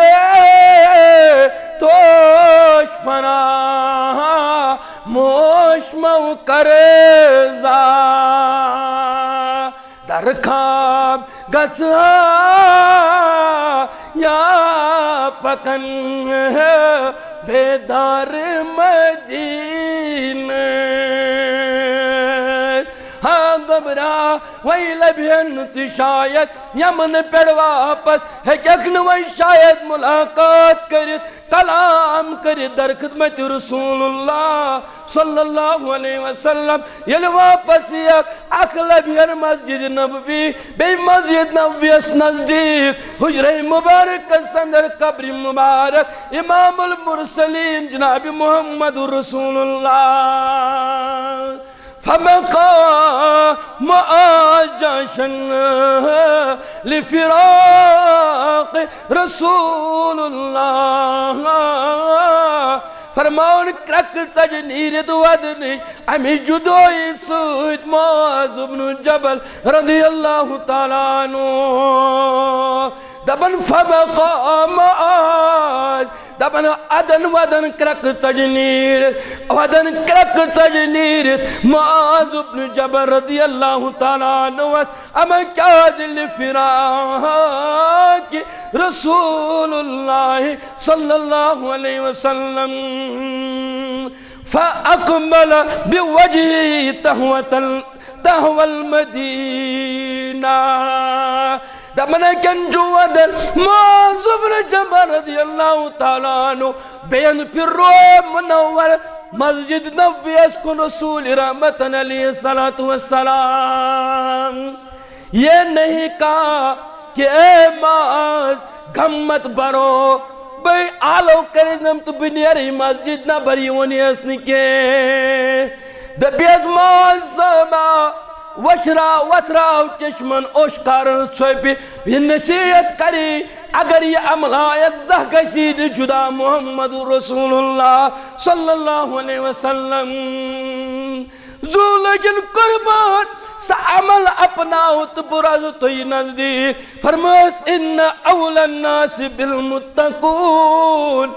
توش فراموش مو کر زا۔ در خواب گژھا یا پکن بیدار مدینس۔ ہا گبرا وی لبھن ژٕ شاید یمن پٮ۪ٹھ واپس ہیٚککھ نہٕ وۄنۍ شاید ملاقات کٔرِتھ، کلام کٔرِتھ در خدمت رسول اللہ صلی اللہ علیہ وسلم۔ ییٚلہِ واپس یِیَکھ، اکھ لبھن مسجد نبوی، بیٚیہِ مسجد نبویس نزدیٖک حجرہ مبارکس اندر قبر مبارک امام المرسلین جناب محمد رسول اللہ۔ فبقى معاذ جاشا لفراق رسول اللہ۔ فرماوُن، کرٛکہٕ ژَجہِ نیٖرِتھ وَدنٕچ اَمہِ جُدٲیی سۭتۍ معاذ ابن جبل رضی اللہ تعالیٰ عنہ۔ دپان، فبقى معاذ، دپان، ادن ودن کرٛکہٕ ژَجہِ نیٖرِتھ، ودن کرٛکہٕ ژَجہِ نیٖرِتھ معاذ ابن جبل رضی اللہ تعالیٰ عنہس۔ اما کیازِ؟ لفراق رسول اللہ صلی اللہ علیہ وسلم۔ فاقبل بوجهه تهوة ال-، تهوى المدینہ۔ دپان، کن چھُ ودن معاذ ابن جبل رضی اللہ تعالیٰ عنہ بیٚین پھِرِ روئے منور مسجد نبویس کُن رسول رحمتن علیہ الصلوۃ والسلام۔ یہ نہیں کہا کہ اے معاذ، غم مت بھرو، بہٕ آلو کٔرِتھ نم تہٕ بہٕ نیرٕ مسجد نبوی، وۄنۍ یس نہٕ کینٛہہ۔ دپیس، معاذ صٲبا، وشرا وتھراو چشمن اوٚش کر ژھۄپہِ، یہِ نصیحت کری، اگر یہِ عمل آیت زہ گژھی نہٕ جدا محمد رسول اللہ صلی اللہ علیہ وسلم۔ زو لگن قربان، سہ عمل اپناو تہٕ بہٕ روزٕ تۄہہِ نزدیٖک۔ فرمٲیس، ان اولی الناس بالمتقون،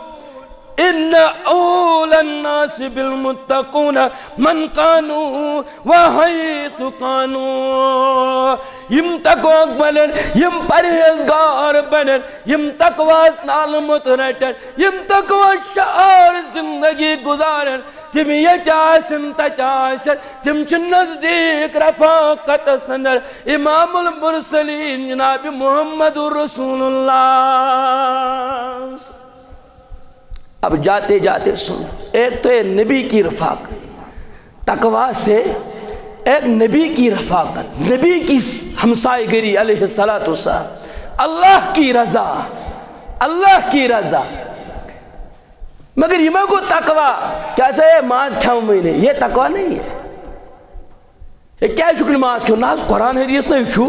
ان اولی الناس بالمتقون من کانوا و حیث کانوا۔ یم تقوی بنن، یم پرہیزگار بنن، یم تقوی ہس نالہٕ موٚت رٹن، یم تقوی شعار زندگی گزارن، تم ییٚتہِ آسن، تتہِ آسن، تم چھِ نزدیٖک رفاقتس اندر امام المرسلین جناب محمد رسول اللہ۔ اب جاتے جاتے سن، ایک تو یہ نبی کی رفاقت، تقوی سے ایک نبی کی رفاقت، نبی کی ہمسائے گری علیہ الصلوۃ والسلام، اللہ کی رضا، اللہ کی رضا۔ مگر یہ کو تقوی، کیا سا یہ ماز کھاؤں میں نہیں، یہ تقوی نہیں ہے۔ ہے، کیٛازِ چھُکھ نہٕ ماز کھیوٚن؟ نہ حظ، قرآن حدیث نَے چھُ۔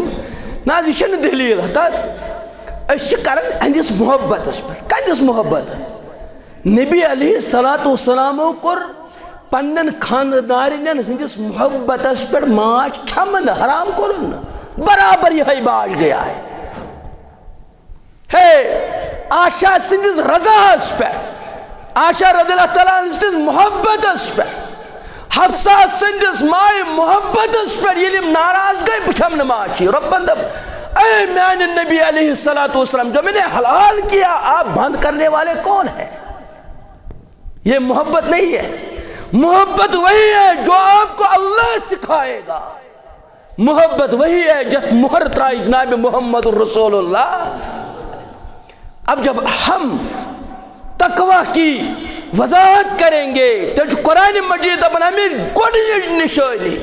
نہ حظ، یہِ چھَنہٕ دٔلیٖل۔ ہَتہٕ حظ، أسۍ چھِ کَران أہنٛدِس محبتَس پٮ۪ٹھ۔ کَتِس محبتَس؟ نبی علیہ الصلوۃ والسلامو کوٚر پنٛنٮ۪ن خانٛدارِنٮ۪ن ہٕنٛدِس محبتَس پٮ۪ٹھ ماچھ کھٮ۪مہٕ نہٕ، حرام کوٚرُن نہٕ۔ برابر یِہوٚے باش گٔیے۔ ہے، عائشہ سٕنٛدِس رضاہَس پٮ۪ٹھ، عائشہ رضی اللہ تعالیٰ عنہ سٕنٛدِس محبتَس پٮ۪ٹھ، حفصہ سٕنٛدِس مایہِ محبتَس پٮ۪ٹھ ییٚلہِ یِم ناراض گٔے، بہٕ کھٮ۪مہٕ نہٕ ماز۔ رۄبَن دوٚپ، اے میٛانہِ نبی علیہ الصلوۃ والسلام، جو میں نے حلال کیا، آپ بند کرنے والے کون ہیں؟ یہ محبت نہیں ہے۔ محبت وہی ہے جو آپ کو اللہ سکھائے گا۔ محبت وہی ہے جس مہر ترائی جناب محمد رسول اللہ۔ اب جب ہم تقوی کی وضاحت کریں گے، تیٚلہِ چھُ قرآن مجید دَپان اَمِچ گۄڈٕنِچ نِشٲنی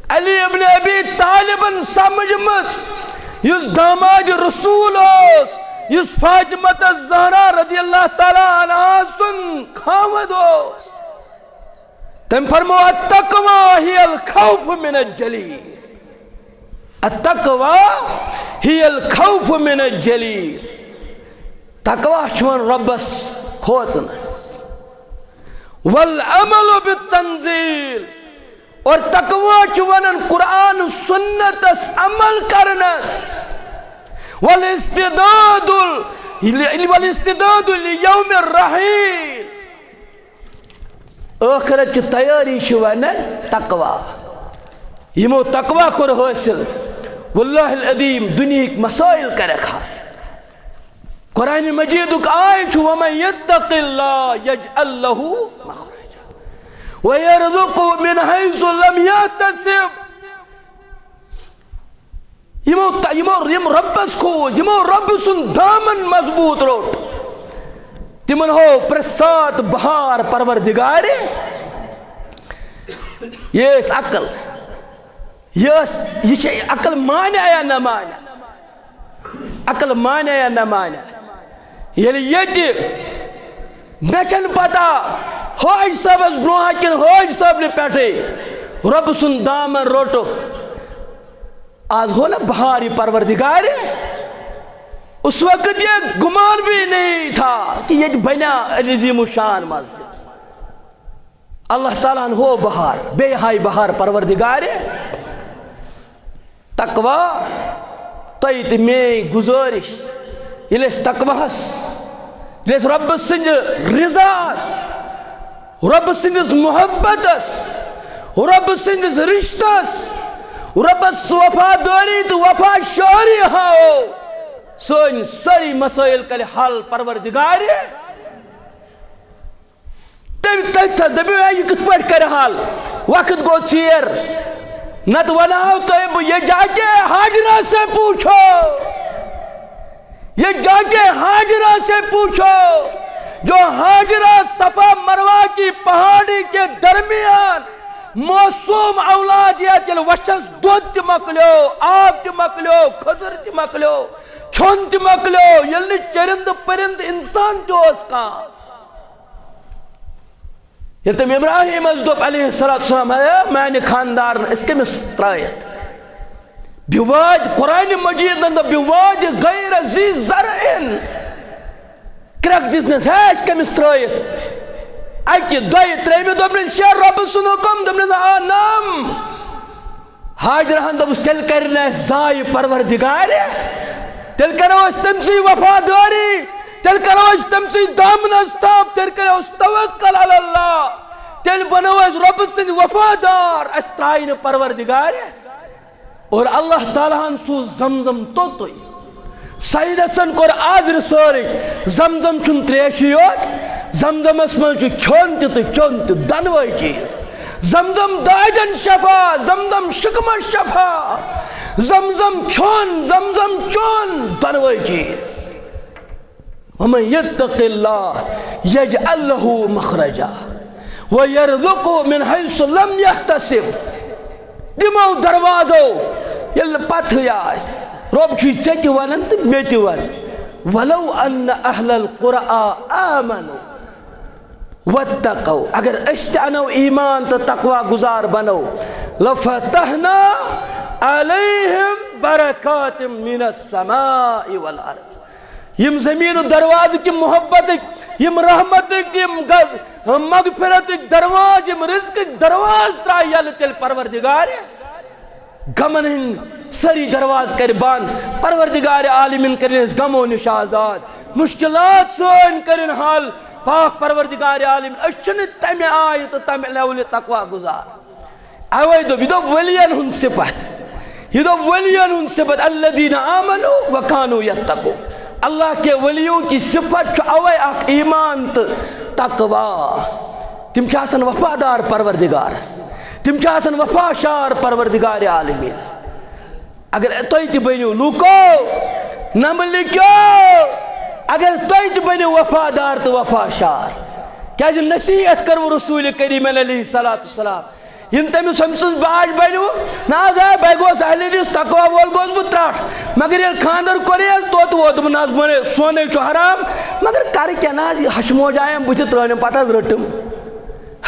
علی ابن ابی طالبن سمجھمٕژ، یُس داماد رسول اوس، یُس فاطمہ الزہرا رضی اللہ تعالیٰ عنہا سُنٛد خاوند اوس۔ تٔمۍ فرمو، "التقوی ہی الخوف من الجلیل۔ التقوی ہی الخوف من الجلیل۔" تقوی چھُ وَن رۄبَس کھوژنَس۔ والعمل بالتنزیل۔ اور تقوی چھُ وَنان قرآن سنتَس عمل کرنَس۔ والاستعداد ال-، والاستعداد لیوم الرحیل۔ ٲخرت چہِ تیٲری چھِ وَنان تقوی۔ یِمو تقوی کوٚر حٲصِل، واللہ العظیم، دُنیہٕکۍ مسائل کَرَکھ حل۔ قرآن مجیدُک آیت چھُ، "ومن یتق اللہ یجعل لہ مخرجا ویرزقہ من حیث لم یحتسب۔" یِمو ت-، یِمو، یِم رۄبَس کھوٗژ، یِمو رۄبہٕ سُنٛد دامن مضبوٗط روٚٹ، تِمن ہوو پرٛٮ۪تھ ساتہٕ بہار پروردگارِ۔ یہِ ٲس عقل، یہِ ٲس، یہِ چھےٚ عقل مانیہ یا نہ مانیہ؟ عقل مانیہ یا نہ مانیہ؟ ییٚلہِ ییٚتہِ مےٚ چھَنہٕ پتہ حٲج صٲبَس برونٛہہ کِنہٕ حٲج صٲبنہِ پٮ۪ٹھٕے رۄبہٕ سُنٛد دامن روٚٹُکھ۔ آز ہو نا بہار یہ پروردگار، اس وقت یہ گمان بھی نہیں تھا کہ یہ بنیا عظیم الشان مسجد۔ اللہ تعالیٰ ہن ہو بہار، بے ہائی بہار پروردگار۔ تقوی، تۄہہِ تہٕ میٲنۍ گُزٲرِش، ییٚلہِ أسۍ تقویٰ ہس، ییٚلہِ أسۍ رۄبہٕ سٕنٛدِ رضاہس، رۄبہٕ سٕنٛدِس محبتس، رۄبہٕ سٕنٛدِس رشتس، رۄبس وفادٲری تہٕ وفا شٲری ہاوو، سٲنۍ سٲری مسٲیل کرِ حل پروردگارِ۔ تٔمۍ، تٔمۍ تھَس دٔپِو، "ہے، یہِ کِتھ پٲٹھۍ کرِ حل؟ وقت گوٚو ژیر۔ نتہٕ ونہو تۄہہِ بہٕ، یہ جا کے ہاجرہ سے پوچھو، یہ جا کے ہاجرہ سے پوچھو، جو ہاجرہ صفا مروہ کی پہاڑی کے درمیان معصوم اولاد یتھ ییٚلہِ وچھس دۄد تہِ مۄکلیو، آب تہِ مۄکلیو، کھٔزٕر تہِ مۄکلیو، کھیوٚن تہِ مۄکلیو، ییٚلہِ نہٕ چرندٕ پرندٕ انسان تہِ اوس کانٛہہ۔" ییٚلہِ تٔمۍ ابراہیمس دوٚپ علیہ الصلوۃ والسلام، "ہے میانہِ خاندارن، أسۍ کٔمِس ترٲیتھ؟ بِواد، قرآن مجیدن دوٚپ، بِواد غیر ذی زرعن۔" کرٛٮ۪کھ دِژنس، "ہے، أسۍ کٔمِس ترٲیتھ؟" اکہِ دۄیہِ ترٛیٚیمہِ دوٚپنس، "چھا رۄبہٕ سُنٛد حُکم؟" دوٚپنس، "آ، نعم۔" ہاجرہن دوٚپُس، "تیٚلہِ کرِ نہٕ اَسہِ ضایہِ پروردگارِ، تیٚلہِ کرو أسۍ تٔمۍ سٕے وفادٲری، تیٚلہِ کرو أسۍ تٔمۍ سٕے دامنس تھپھ، تیٚلہِ کرو أسۍ توکل علی اللہ، تیٚلہِ بنو أسۍ رۄبہٕ سٕنٛدۍ وفادار، اَسہِ ترٛایہِ نہٕ پروردگارِ۔" اور اللہ تعالیٰ ہن سوٗز زمزم توٚتُے۔ سائنسن کوٚر آز research، زمزم چھُنہٕ تریشی یوت، زمزمس منٛز چھُ کھیوٚن تہِ تہٕ چیوٚن تہِ، دۄنوَے چیٖز۔ زمزم دادٮ۪ن شفا، زمزم شکمس شفا، زمزم کھیوٚن، زمزم چیوٚن، دۄنوَے چیٖز۔ ومن يتق الله يجعل له مخرجا ويرزقه من حيث لم يحتسب۔ تِمو دروازو ییٚلہِ نہٕ پتہٕے آسہِ، رۄب چھُے ژےٚ تہِ ونان تہٕ مےٚ تہِ ونان، ولو ان اہل القرآن آمنوا واتقوا، اگر أسۍ تہِ انو ایمان تہٕ تقوی گزار بنو، لفتحنا علیہم برکات من السماء والارض۔ یِم زمینُک دروازٕ، یِم محبتٕکۍ، یِم رحمتٕکۍ، یِم غض-، مغفرتٕکۍ دروازٕ، یِم رزقٕکۍ دروازٕ ترٛایہِ یَلہٕ تیٚلہِ پروردگارِ۔ غمن ہٕنٛدۍ سٲری دروازٕ کرِ بنٛد۔ پروردگار عالمین کرن أسۍ غمو نِش آزاد، مشکلات سٲنۍ کرن حل۔ پاک پروردگار عالمین، أسۍ چھِنہٕ تمہِ آیہِ تہٕ تمہِ level تقوی گزار۔ اوے دوٚپ، یہِ دوٚپ ؤلین ہُنٛد صفت، یہِ دوٚپ ؤلین ہُنٛد صفت، الذین آمنوا وکانوا یتقون۔ اللہ کے ولیوں کی صفت چھُ اوے اکھ ایمان تہٕ تقوی۔ تِم چھِ آسان وفادار پروردگارس، تِم چھِ آسان وفا شار پروردگار عالمینس۔ اگر تُہۍ تہِ بٔنِو لوٗکو، نمبہٕ لیکھِو، اگر تُہۍ تہِ بٔنِو وفادار تہٕ وفا شار، کیازِ نصیحت کٔروٕ رسول کریم علیہ الصلوۃ والسلام۔ یِم تٔمِس، أمۍ سٕنٛز باش بَنیو۔ نہ حظ، ہے، بہٕ گوس اہلِ حدیث، تقوی وول گوس بہٕ ترٛٹھ۔ مگر ییٚلہِ خانٛدر کوٚر یَس، توتہِ ووت، دوٚپُن، نہ حظ، وۄنۍ سونُے چھُ حرام۔ مگر کَرٕ کیٛاہ نہ حظ، یہِ ہَشہِ موج آیم بٕتھِ ترٛٲونِم، پَتہٕ حظ رٔٹٕم۔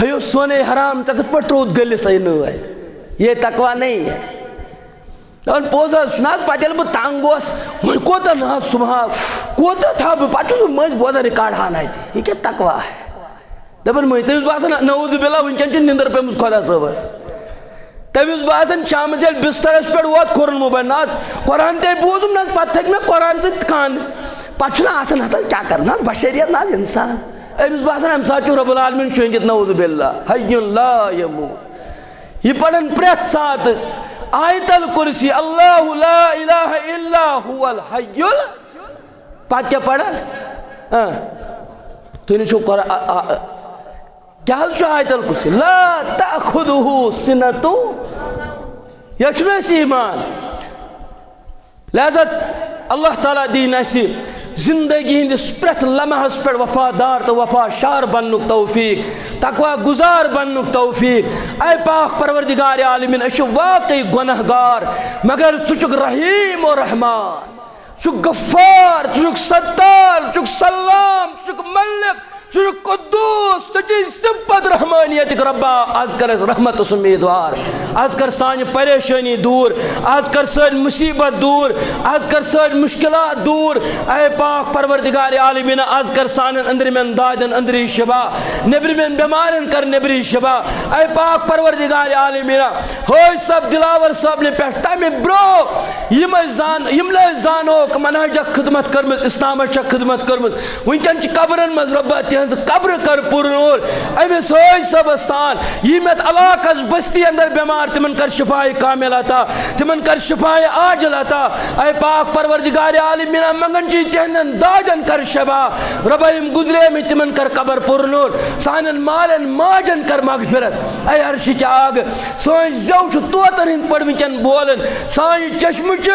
ہے، یہِ اوس سونُے حرام، ژےٚ کِتھ پٲٹھۍ ترٛووُتھ گٔلِس ہے نٲلۍ؟ یے تقوی نہیں ہے۔ دَپان، پوٚز حظ چھُ نہ حظ، پَتہٕ ییٚلہِ بہٕ تنٛگ گوس، وۄنۍ کوٗتاہ نہ حظ سُمہٕ ہا، کوٗتاہ تھاوٕ بہٕ؟ پَتہٕ چھُس بہٕ مٔنٛزۍ بوزان رِکارڈ ہنا اَتہِ۔ یہِ کیٛاہ تقوی ہے؟ دَپان مٔنٛزۍ، تٔمِس باسان، نعوذ باللہ، وٕنکٮ۪ن چھِ نِندٕر پیٚمٕژ خۄدا صٲبَس۔ تٔمِس باسان، شامَس ییٚلہِ بِستَرَس پٮ۪ٹھ ووت، کوٚرُن موبایل، نہ حظ، قرآن تے بوٗزُم نہ حظ، پَتہٕ تھٔکۍ مےٚ قرآن سۭتۍ کَن۔ پَتہٕ چھُنہ آسان ہَتھ حظ کیٛاہ کَرُن، نہ حظ، بشریت، نہ حظ، اِنسان۔ أمِس باسان، اَمہِ ساتہٕ چھُ رب العالمین شۄنٛگِتھ، نعوذ باللہ، حی لا یموت۔ یہِ پَران پرٛٮ۪تھ ساتہٕ آیت الکرسی، اللہ لا الہ الا هو الحی ال-، پَتہٕ کیٛاہ پَران؟ آ۔ تُہۍ نہٕ چھِو قرآن، آ، آ، کیٛاہ حظ چھُ آیت الکرسی؟ لا تأخذه سنة۔ یہِ چھُنہٕ اَسہِ ایمان۔ لہذا اللہ تعالیٰ دِیِن اَسہِ زندگی ہٕنٛدِس پرٛٮ۪تھ لمحس پٮ۪ٹھ وفادار تہٕ وفا شار بننُک توفیق، تقوی گزار بننُک توفیق۔ اے پاک پروردگار عالمین، أسۍ چھِ واقعی گۄناہ گار، مگر ژٕ چھُکھ رحیم و رحمان، ژٕ چھُکھ غفار، ژٕ چھُکھ ستار، ژٕ چھُکھ سلام، ژٕ چھُکھ ملک، ژٕ چھُکھ قدوس، ژٕ چھُے صفت رحمانیتٕکۍ ربا۔ از کر اَسہِ رحمتس امیدوار، از کر سانہِ پریشٲنی دوٗر، از کر سٲنۍ مصیبت دوٗر، از کر سٲنۍ مشکلات دوٗر۔ اے پاک پروردگار عالمین، از کر سانٮ۪ن أنٛدرِمٮ۪ن دادٮ۪ن أنٛدری شفا، نیٚبرِمٮ۪ن بٮ۪مارٮ۪ن کر نیٚبری شفا۔ اے پاک پروردگار عالمین، حٲج صٲب دلاور صٲبنہِ پٮ۪ٹھ تمہِ برونٛہہ یِم أسۍ زان-، یِم نہٕ أسۍ زانوکھ، منہجک خدمت کٔرمٕژ، اسلامس چھکھ خدمت کٔرمٕژ، وٕنکٮ۪ن چھِ قبرن منٛز، رۄبا تِہنٛز قبر کر پُر نوٗر۔ أمِس حٲج صٲبس سان یِم یتھ علاقس بستی اندر بٮ۪مار، تِمن کر شفاے کامل عطا، تِمن کر شفاے عاجل عطا۔ اے پاک پروردگار عالمین، منگان چھِ تِہنٛدٮ۪ن دادٮ۪ن کر شفا۔ رۄبا یِم گُزریمٕتۍ، تِمن کر قبر پُر نوٗر۔ سانٮ۪ن مالٮ۪ن ماجن کر مغفرت۔ اے عرشٕکۍ آگ، سٲنۍ زٮ۪و چھُ طوطن ہٕنٛدۍ پٲٹھۍ وٕنکٮ۪ن بولان، سانہِ چشمہٕ چھِ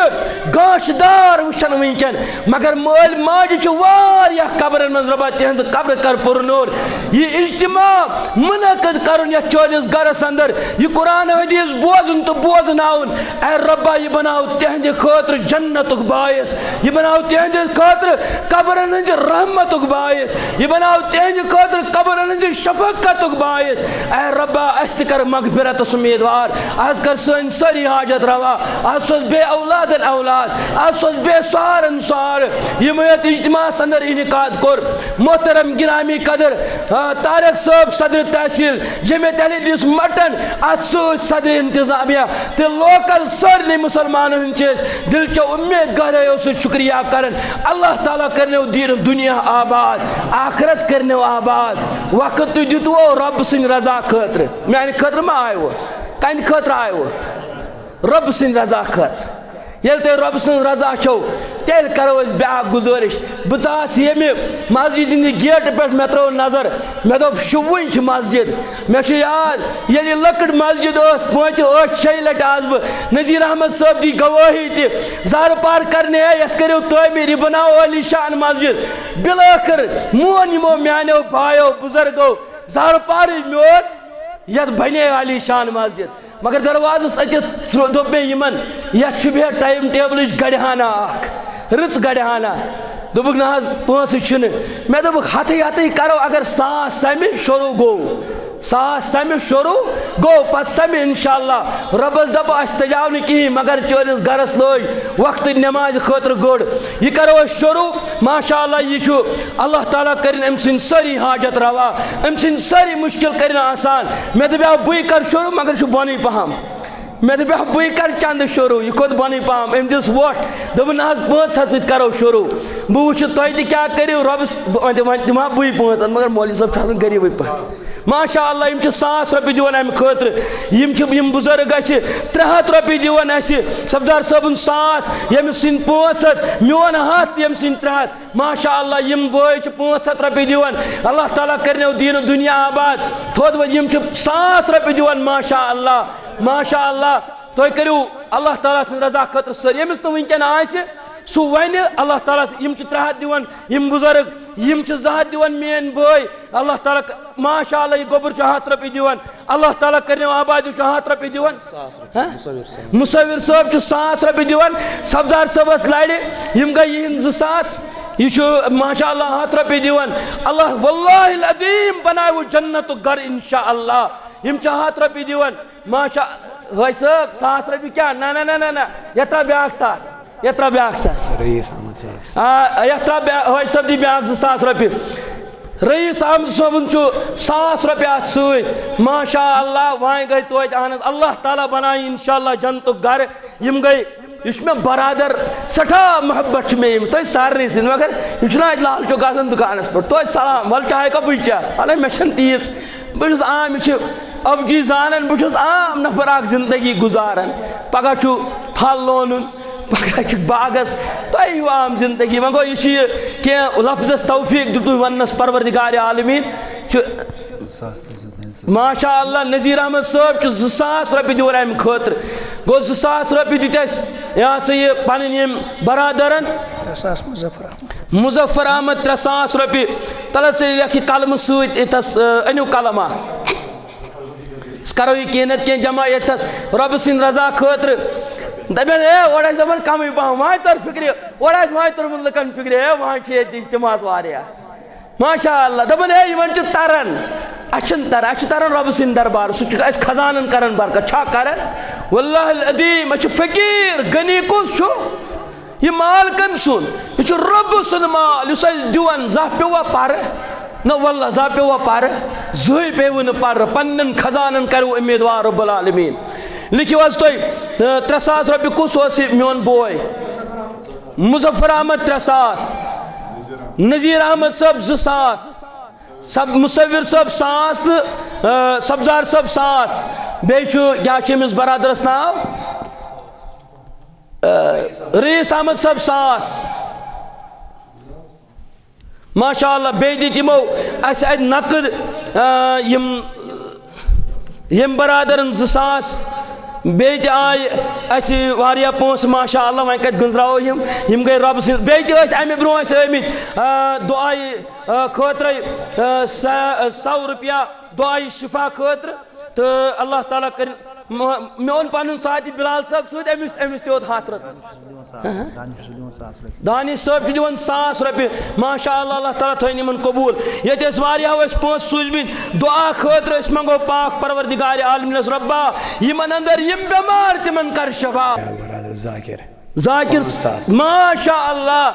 گاشہٕ دار وٕچھان وٕنکٮ۪ن، مگر مٲلۍ ماجہِ چھِ واریاہ قبرن منٛز، رۄبا تِہنٛزٕ قبرٕ کر پُر نوٗر۔ یہِ اجتماع منعقد کرُن یتھ چٲنِس گرس اندر، یہِ قرآن حدیث بوزُن تہٕ بوزناوُن، اے رۄبا، یہِ بناو تِہنٛدِ خٲطرٕ جنتُک باعث، یہِ بناو تِہنٛدِ خٲطرٕ قبرن ہٕنٛزِ رحمتُک باعث، یہِ بناو تِہنٛدِ خٲطرٕ قبرن ہٕنٛزِ شفقتُک باعث۔ اے رۄبا، اَسہِ تہِ کر مغفرتس امیدوار، از کر سٲنۍ سٲری حاجت روا۔ از سوز بے اولادن اولاد، از سوز بے سہارن سہار۔ یِمو یتھ اجتماعس اندر انعقاد کوٚر، محترم گرامی قدر، آ، طارق صٲب صدر تحصیل، جمعیت اہل حدیث مٹن، اتھ سۭتۍ صدر انتظامیہ تہٕ لوکل سارنٕے مسلمانن ہٕنٛدۍ چھِ أسۍ دِلچو امید گہرٲیو سۭتۍ شکریہ کران۔ اللہ تعالیٰ کرنو دیٖن دُنیا آباد، آخرت کرنو آباد۔ وقت تُہۍ دِتوُ رۄب سٕنٛدِ رضا خٲطرٕ، میانہِ خٲطرٕ ما آیوُ؟ کَنہِ خٲطرٕ آیوُ؟ رۄب سٕنٛدِ رضا خٲطرٕ۔ ییٚلہِ تۄہہِ رۄب سٕنٛز رضا چھو، تیٚلہِ کرو أسۍ بیٛاکھ گُزٲرِش۔ بہٕ ژاس ییٚمہِ مسجد ہٕنٛدِ گیٹہٕ پٮ۪ٹھ، مےٚ ترٲو نظر، مےٚ دوٚپ، "شوٗبوٕنۍ چھِ مسجد۔" مےٚ چھُ یاد، ییٚلہِ یہِ لۄکٕٹ مسجد ٲس، پانٛژِ ٲٹھِ شیٚیہِ لٹہِ آس بہٕ، نذیر احمد صٲب دی گوٲہی تہِ، زہرٕ پار کرنے، یتھ کٔرِو تعمیٖر، یہِ بناوو علی شان مسجد۔ بالٲخٕر مون یِمو میانیو بایو بُزرگو زہرٕ پارٕے میون، یتھ بنے علی شان مسجد۔ مگر دروازس أژِتھ ترٛو-، دوٚپ مےٚ یِمن، "یتھ چھُ بیٚیہِ ٹایم ٹیبلٕچ گڑِ ہنا اکھ، رٕژ گڑِ ہنا۔" دوٚپُکھ، "نہ حظ، پونٛسہٕ چھِنہٕ۔" مےٚ دوٚپُکھ، "ہتٕے ہتٕے کرو، اگر ساس سمہِ، شروٗع گوٚو۔ ساس سمہِ، شروٗع گوٚو، پتہٕ سمہِ انشاءاللہ۔" رۄبس دپو، اسہِ تجاو نہٕ کِہیٖنۍ، مگر چٲنِس گرس لٲج وقتٕچ نٮ۪مازِ خٲطرٕ گٔر۔ یہِ کرو أسۍ شروٗع۔ ماشاءاللہ، یہِ چھُ، اللہ تعالیٰ کٔرِن أمۍ سٕنٛدۍ سٲری حاجت روا، أمۍ سٕنٛدۍ سٲری مُشکِل کٔرِن آسان۔ مےٚ دَپیٛاو، بٕے کَرٕ شروٗع، مگر چھُ بۄنٕے پَہَم۔ مےٚ دَپیٛاو، بٕے کَرٕ چَندٕ شروٗع، یہِ کھوٚت بۄنٕے پَہَم۔ أمۍ دِژ وۄٹھ، دوٚپُن، نہ حظ، پانٛژھ ہَتھ سۭتۍ کَرو شروٗع۔ بہٕ وٕچھٕ تۄہہِ تہِ کیٛاہ کٔرِو، رۄبَس، بہٕ، وۄنۍ دِ-، وۄنۍ دِمہٕ ہا بٕے پانٛژھ ہَتھ، مگر مولوی صٲب چھُ آسان غریٖبٕے پَہَم۔ ماشاء اللہ، یِم چھِ ساس رۄپیہِ دِوان اَمہِ خٲطرٕ۔ یِم چھِ، یِم بُزرٕگ اَسہِ ترٛےٚ ہَتھ رۄپیہِ دِوان اَسہِ، صفدار صٲبُن ساس، ییٚمہِ سٕنٛدۍ پانٛژھ ہَتھ، میون ہَتھ، ییٚمہِ سٕنٛدۍ ترٛےٚ ہَتھ۔ ماشاء اللہ، یِم بٲے چھِ پانٛژھ ہَتھ رۄپیہِ دِوان۔ اللہ تعالیٰ کٔرِنو دیٖن و دُنیا آباد۔ تھوٚد وۄنۍ یِم چھِ ساس رۄپیہِ دِوان۔ ماشاء اللہ، ماشاء اللہ۔ تُہۍ کٔرِو اللہ تعالیٰ سٕنٛز رضا خٲطرٕ سٲری۔ ییٚمِس نہٕ وٕنکٮ۪ن آسہِ، سُہ وَنہِ اللہ تعالیٰ۔ یِم چھِ ترٛےٚ ہَتھ دِوان، یِم بُزرٕگ، یِم چھِ زٕ ہَتھ دِوان، میٛٲنۍ بٲے۔ اللہ تعالیٰ ک-، ماشاء اللہ، یہِ گوٚبُر چھُ ہَتھ رۄپیہِ دِوان۔ اللہ تعالیٰ کٔرِنو آباد، یہِ چھُ ہَتھ رۄپیہِ دِوان۔ ساس رۄپیہِ۔ ہہ؟ مُصوِر صٲب۔ مُصوِر صٲب چھُ ساس رۄپیہِ دِوان۔ سفدار صٲبَس لَرِ، یِم گٔے یِہِنٛز زٕ ساس۔ یہِ چھُ ماشاء اللہ ہَتھ رۄپیہِ دِوان۔ اللہ، واللہ العظیم بناوِ جنتُک گَرٕ انشاء اللہ۔ یِم چھِ ہَتھ رۄپیہِ دِوان۔ ماشاء، حٲج صٲب، ساس رۄپیہِ کیٛاہ؟ نہ، نہ، نہ، نہ، نہ۔ یَتھ ترٛاو بیٛاکھ ساس۔ یَتھ ترٛاو بیٛاکھ ساس۔ رئیس احمد صٲب۔ آ، یَتھ ترٛاو بیا-، حٲج صٲب دی بیٛاکھ زٕ ساس رۄپیہِ۔ رئیس احمد صٲبُن چھُ ساس رۄپیہِ اَتھ سۭتۍ۔ ماشاء اللہ، وۄنۍ گٔے توتہِ، اہن حظ، اللہ تعالیٰ بنایہِ انشاء اللہ جنتُک گرٕ۔ یِم گٔے، یہِ چھُ مےٚ برادر، سٮ۪ٹھاہ محبت چھُ مےٚ ییٚمِس، تۄہہِ سارنٕے سۭتۍ، مگر یِم چھِنہ اَتہِ لالچوک آسان دُکانَس پٮ۪ٹھ۔ توتہِ سلام، وَلہٕ چاے کَپٕے چےٚ، وَلہٕ مےٚ چھَنہٕ تیٖژ۔ بہٕ چھُس عام، یہِ چھِ ابجی زانان، بہٕ چھُس عام نفر اَکھ زندگی گُزاران۔ پگاہ چھُ پھل لونُن، پگاہ چھُ باغس، تۄہہِ ہیوٗ عام زندگی۔ وۄنۍ گوٚو، یہِ چھُ یہِ کینٛہہ لفظس توفیق دیُتمُت وننس پروردگار عالمین چھُ۔ ماشاء اللہ، نذیر احمد صٲب چھُ زٕ ساس رۄپیہِ دِوان امہِ خٲطرٕ۔ گوٚو، زٕ ساس رۄپیہِ دِتۍ اَسہِ، یہِ ہسا یہِ، پنٕنۍ یِم برادرن۔ ترٛےٚ ساس مظفر احمد۔ مظفر احمد، ترٛےٚ ساس رۄپیہِ۔ تلہٕ ژٕ لیکھ یہِ قلمہٕ سۭتۍ، ییٚتھس، آ، أنِو قلم اکھ۔ أسۍ کرو یہِ کینٛہہ نتہٕ کینٛہہ جمع ییٚتھس رۄبہٕ سٕنٛدِ رضا خٲطرٕ۔ دپن، ہے، اورٕ آسہِ دپان کمٕے پہم، وۄنۍ تر فکرِ، اورٕ آسہِ وۄنۍ توٚرمُت لُکن فکرِ، ہے، وۄنۍ چھِ ییٚتہِ اجتماعس واریاہ۔ ماشاء اللہ، دپان، ہے، یِمن چھُ تران، اَسہِ چھُنہٕ تران، اَسہِ چھُ تران رۄبہٕ سٕنٛدِ دربارٕ، سُہ چھُ اَسہِ خزانن کران برکت، چھا کران؟ واللہ العظیم، أسۍ چھِ فقیٖر، غنی کُس چھُ؟ یہِ مال کٔمۍ سُنٛد؟ یہِ چھُ رۄبہٕ سُنٛد مال، یُس اَسہِ دِوان، زانٛہہ پیوٚوا پرٕ؟ نہ واللہ، زانٛہہ پیوٚوا پرٕ؟ زٕہٕے پیوٚو نہٕ پرٕ، پننٮ۪ن خزانن کرو اُمیٖدوار رب العالمین۔ لیکھِو حظ تُہۍ، تہٕ ترٛےٚ ساس رۄپیہِ کُس اوس یہِ میون بوے؟ مظفر احمد ترٛےٚ ساس، نذیر احمد صٲب زٕ ساس، سب-، مصور صٲب ساس تہٕ، آ، سبزار صٲب ساس۔ بیٚیہِ چھُ، کیٛاہ چھُ أمِس برادرس ناو؟ آ، رئیس احمد صٲب ساس۔ ماشاء اللہ، بیٚیہِ دِتۍ یِمو اَسہِ اَتہِ نقد، آ، یِم ییٚمۍ برادرن زٕ ساس، بیٚیہِ تہِ آیہِ اَسہِ واریاہ پونٛسہٕ، ماشاء اللہ، وۄنۍ کَتہِ گٔنٛزراوو یِم؟ یِم گٔے رۄبہٕ سٕنٛدۍ۔ بیٚیہِ تہِ ٲسۍ اَمہِ برٛونٛہہ اَسہِ ٲمٕتۍ، آ، دُعایہِ، آ، خٲطرَے، آ، سا-، سَو رۄپیہِ دُعایہِ شِفا خٲطرٕ۔ تہٕ اللہ تعالیٰ کٔرِنۍ م-، مےٚ اوٚن پَنُن ساتھی بِلال صٲب سۭتۍ، أمِس، أمِس تہِ اوٚن ہَتھ رۄپیہِ۔ دانش صٲب چھُ دِوان ساس رۄپیہِ۔ دانش صٲب چھُ دِوان ساس رۄپیہِ۔ ماشاء اللہ، اللہ تعالیٰ تھٲیِن یِمن قبوٗل۔ ییٚتہِ ٲسۍ واریاہو اَسہِ پونٛسہٕ سوٗزمٕتۍ دُعا خٲطرٕ، أسۍ منٛگو پاک پروردگار عالمینس، رۄبا، یِمن اندر یِم بٮ۪مار، تِمن کر شفا۔ برادر ذاکر۔ ذاکر، پانٛژھ ساس۔ ماشاء اللہ،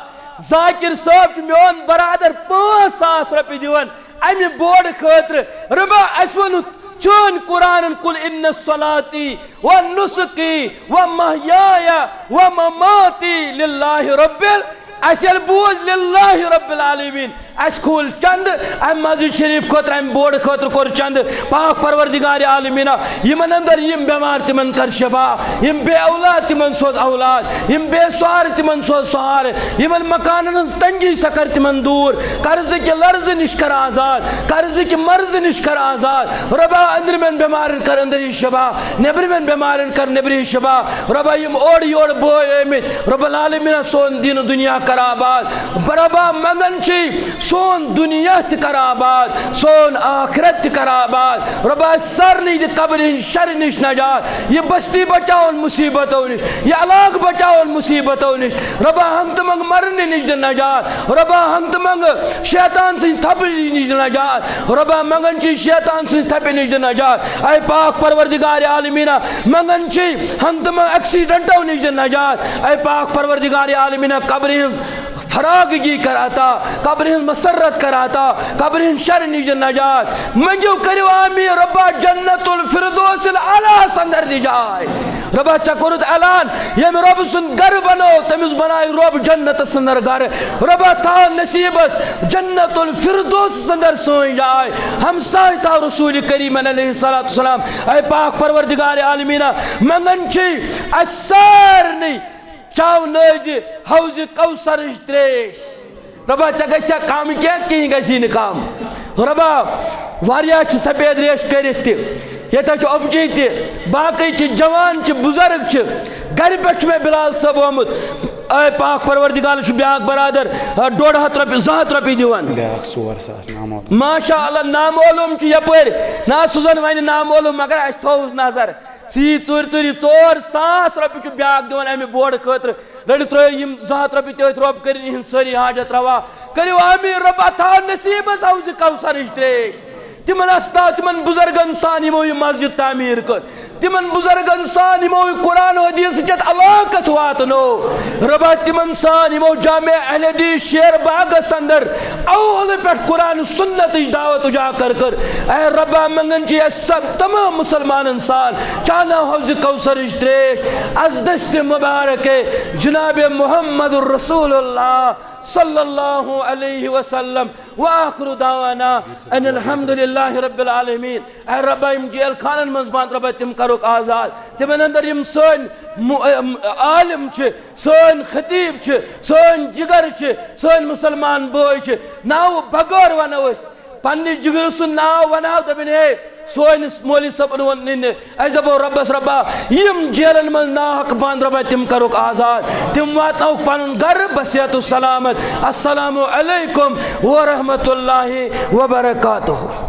ذاکر صٲب چھُ میون برادر پانٛژھ ساس رۄپیہِ دِوان۔ امہِ بورڈ خٲطرٕ۔ رۄبا، اسہِ ووٚنُتھ چٲنۍ قرآنن، "قل ان صلاتی و نسکی و محیای و مماتی للہ رب ال-"، اسہِ ییٚلہِ بوٗز للہ رب العالمین، اسہِ کھول چندٕ امہِ مسجد شریف خٲطرٕ، امہِ بورڈ خٲطرٕ کوٚر چندٕ۔ پاک پروردگار عالمینا، یِمن اندر یِم بٮ۪مار تِمن کر شفا، یِم بے اولاد تِمن سوز اولاد، یِم بے سہارٕ تِمن سوز سہارٕ، یِمن مکانن ہٕنٛز تنگی سۄ کر تِمن دوٗر، قرضہٕ کہِ لرزٕ نِش کر آزاد، قرضہٕ کہِ مرضہٕ نِش کر آزاد۔ رۄبا أنٛدرِمٮ۪ن بٮ۪مارن کر أنٛدری شفا، نیٚبرِمٮ۪ن بٮ۪مارن کر نیٚبری شفا۔ رۄبا یِم اورٕ یورٕ بٲے آمٕتۍ، رۄب العالمینا سون دین و دنیا کر آباد۔ رۄبا منگان چھِ سون دنیا تہِ کر آباد، سون آخرت تہِ کر آباد۔ رۄبا سارنٕے دِ قبرِ ہٕنٛدِ شرِ نِش نجات، یہِ بستی بچاوُن مصیبتو نِش، یہِ علاقہٕ بچاوُن مصیبتو نِش۔ رۄبا ہنٛگتہٕ منٛگہٕ مرنہٕ نِش دِ نجات، رۄبا ہنٛگتہٕ منٛگہٕ شیطان سٕنٛزِ تھپہِ نِش دِ نجات۔ رۄبا منگان چھِ شیطان سٕنٛزِ تھپہِ نِش دِ نجات۔ اے پاک پروردگار عالمینا، منگان چھِ ہنٛگتہٕ منٛگہٕ ایکسیڈنٹو نِش دِ نجات۔ اے پاک پروردگار عالمینا، قبرِ ہٕنٛز فراغگی کر عطا، قبرِ ہٕنٛز مسرت کر عطا، قبرِ ہٕنٛز شرِ نِش دِ نجات۔ منگیو کٔرِو آمین۔ رۄبا جنت الفردوس الاعلیٰ ہس اندر دِ جاے۔ رۄبا ژےٚ کوٚرُتھ اعلان، ییٚمہِ رۄبہٕ سُنٛد گرٕ بنوو، تٔمِس بنایہِ رۄب جنتس اندر گرٕ۔ رۄبا تھاو نصیبس جنت الفردوس اندر سٲنۍ جاے۔ ہمساے تھاو رسول کریمن علیہ الصلوۃ والسلام۔ اے پاک پروردگار عالمینا، منگان چھِ اسہِ سارنٕے چاو نٲزِ حوضِ کوثرٕچ تریش۔ رۄبا، ژےٚ گژھِ ہا کم کینٛہہ، کِہیٖنۍ گژھی نہٕ کم۔ رۄبا، واریاہ چھِ سفید ریش کٔرِتھ تہِ، ییٚتہِ حظ چھِ اوٚبجہِ تہِ، باقٕے چھِ، جوان چھِ، بُزرگ چھِ۔ گرِ پٮ۪ٹھ چھُ مےٚ بلال صٲب آمُت۔ اے پاک پروردگار، چھُ بیٛاکھ برادر، آ، ڈۄڈ ہتھ رۄپیہِ، زٕ ہتھ رۄپیہِ دِوان۔ بیٛاکھ ژور ساس نامعلوم۔ ماشاء اللہ، نامعلوم چھُ یپٲرۍ۔ نہ، سُہ زن ونہِ نامعلوم، مگر اسہِ تھووُس نظر۔ ژٕ یی ژوٗرِ ژوٗرِ، ژور ساس رۄپیہِ چھُ بیٛاکھ دِوان امہِ بورڈ خٲطرٕ۔ لٔڑِو ترٲیِو یِم زٕ ہتھ رۄپیہِ تہِ أتھۍ رۄب کٔرِنۍ یِہِنٛد سٲری حاجت روا۔ کٔرِو آمیٖن۔ رۄبا تھاو نصیٖبس حوضِ کوثرٕچ تریش۔ تِمن استا، تِمن بُزرگن سان یِمو یہِ مسجد تعمیٖر کٔر۔ تِمن بُزرگن سان یِمو یہِ قرآن و حدیثٕچ یتھ علاقس واتنو۔ رۄبا تِمن سان یِمو جامع اہل حدیث شیر باغس اندر اول پٮ۪ٹھ قرآن سنتٕچ دعوت اجاگر کٔر۔ اے رۄبا منگان چھِ اسہِ سب تمام مسلمانن سان چانہ حوضِ کوثرٕچ تریش از دستِ مبارک جناب محمد رسول اللہ صلی اللہ علیہ وسلم۔ وآخر دعوانا ان الحمد للہ رب العالمین۔ اے رۄبا، یِم جیل خانن منٛز بند، رۄبا، تِم کرُکھ آزاد۔ تِمن اندر یِم سٲنۍ مُ-، ام، عالم چھِ، سٲنۍ خطیب چھِ، سٲنۍ جگر چھِ، سٲنۍ مسلمان بٲے چھِ، ناوٕ بغٲر ونو أسۍ۔ پننہِ جگرٕ سُنٛد ناو ونہو، دپن، ہے، سٲنِس مولوی صٲبن ووٚن نہٕ۔ أسۍ دپو رۄبس، رۄبا، یِم جیلن منٛز ناحق بند، رۄبا، تِم کرُکھ آزاد، تِم واتناوُکھ پنُن گرٕ بصحت و سلامت۔ السلام علیکم ورحمۃ اللہ وبرکاتہ۔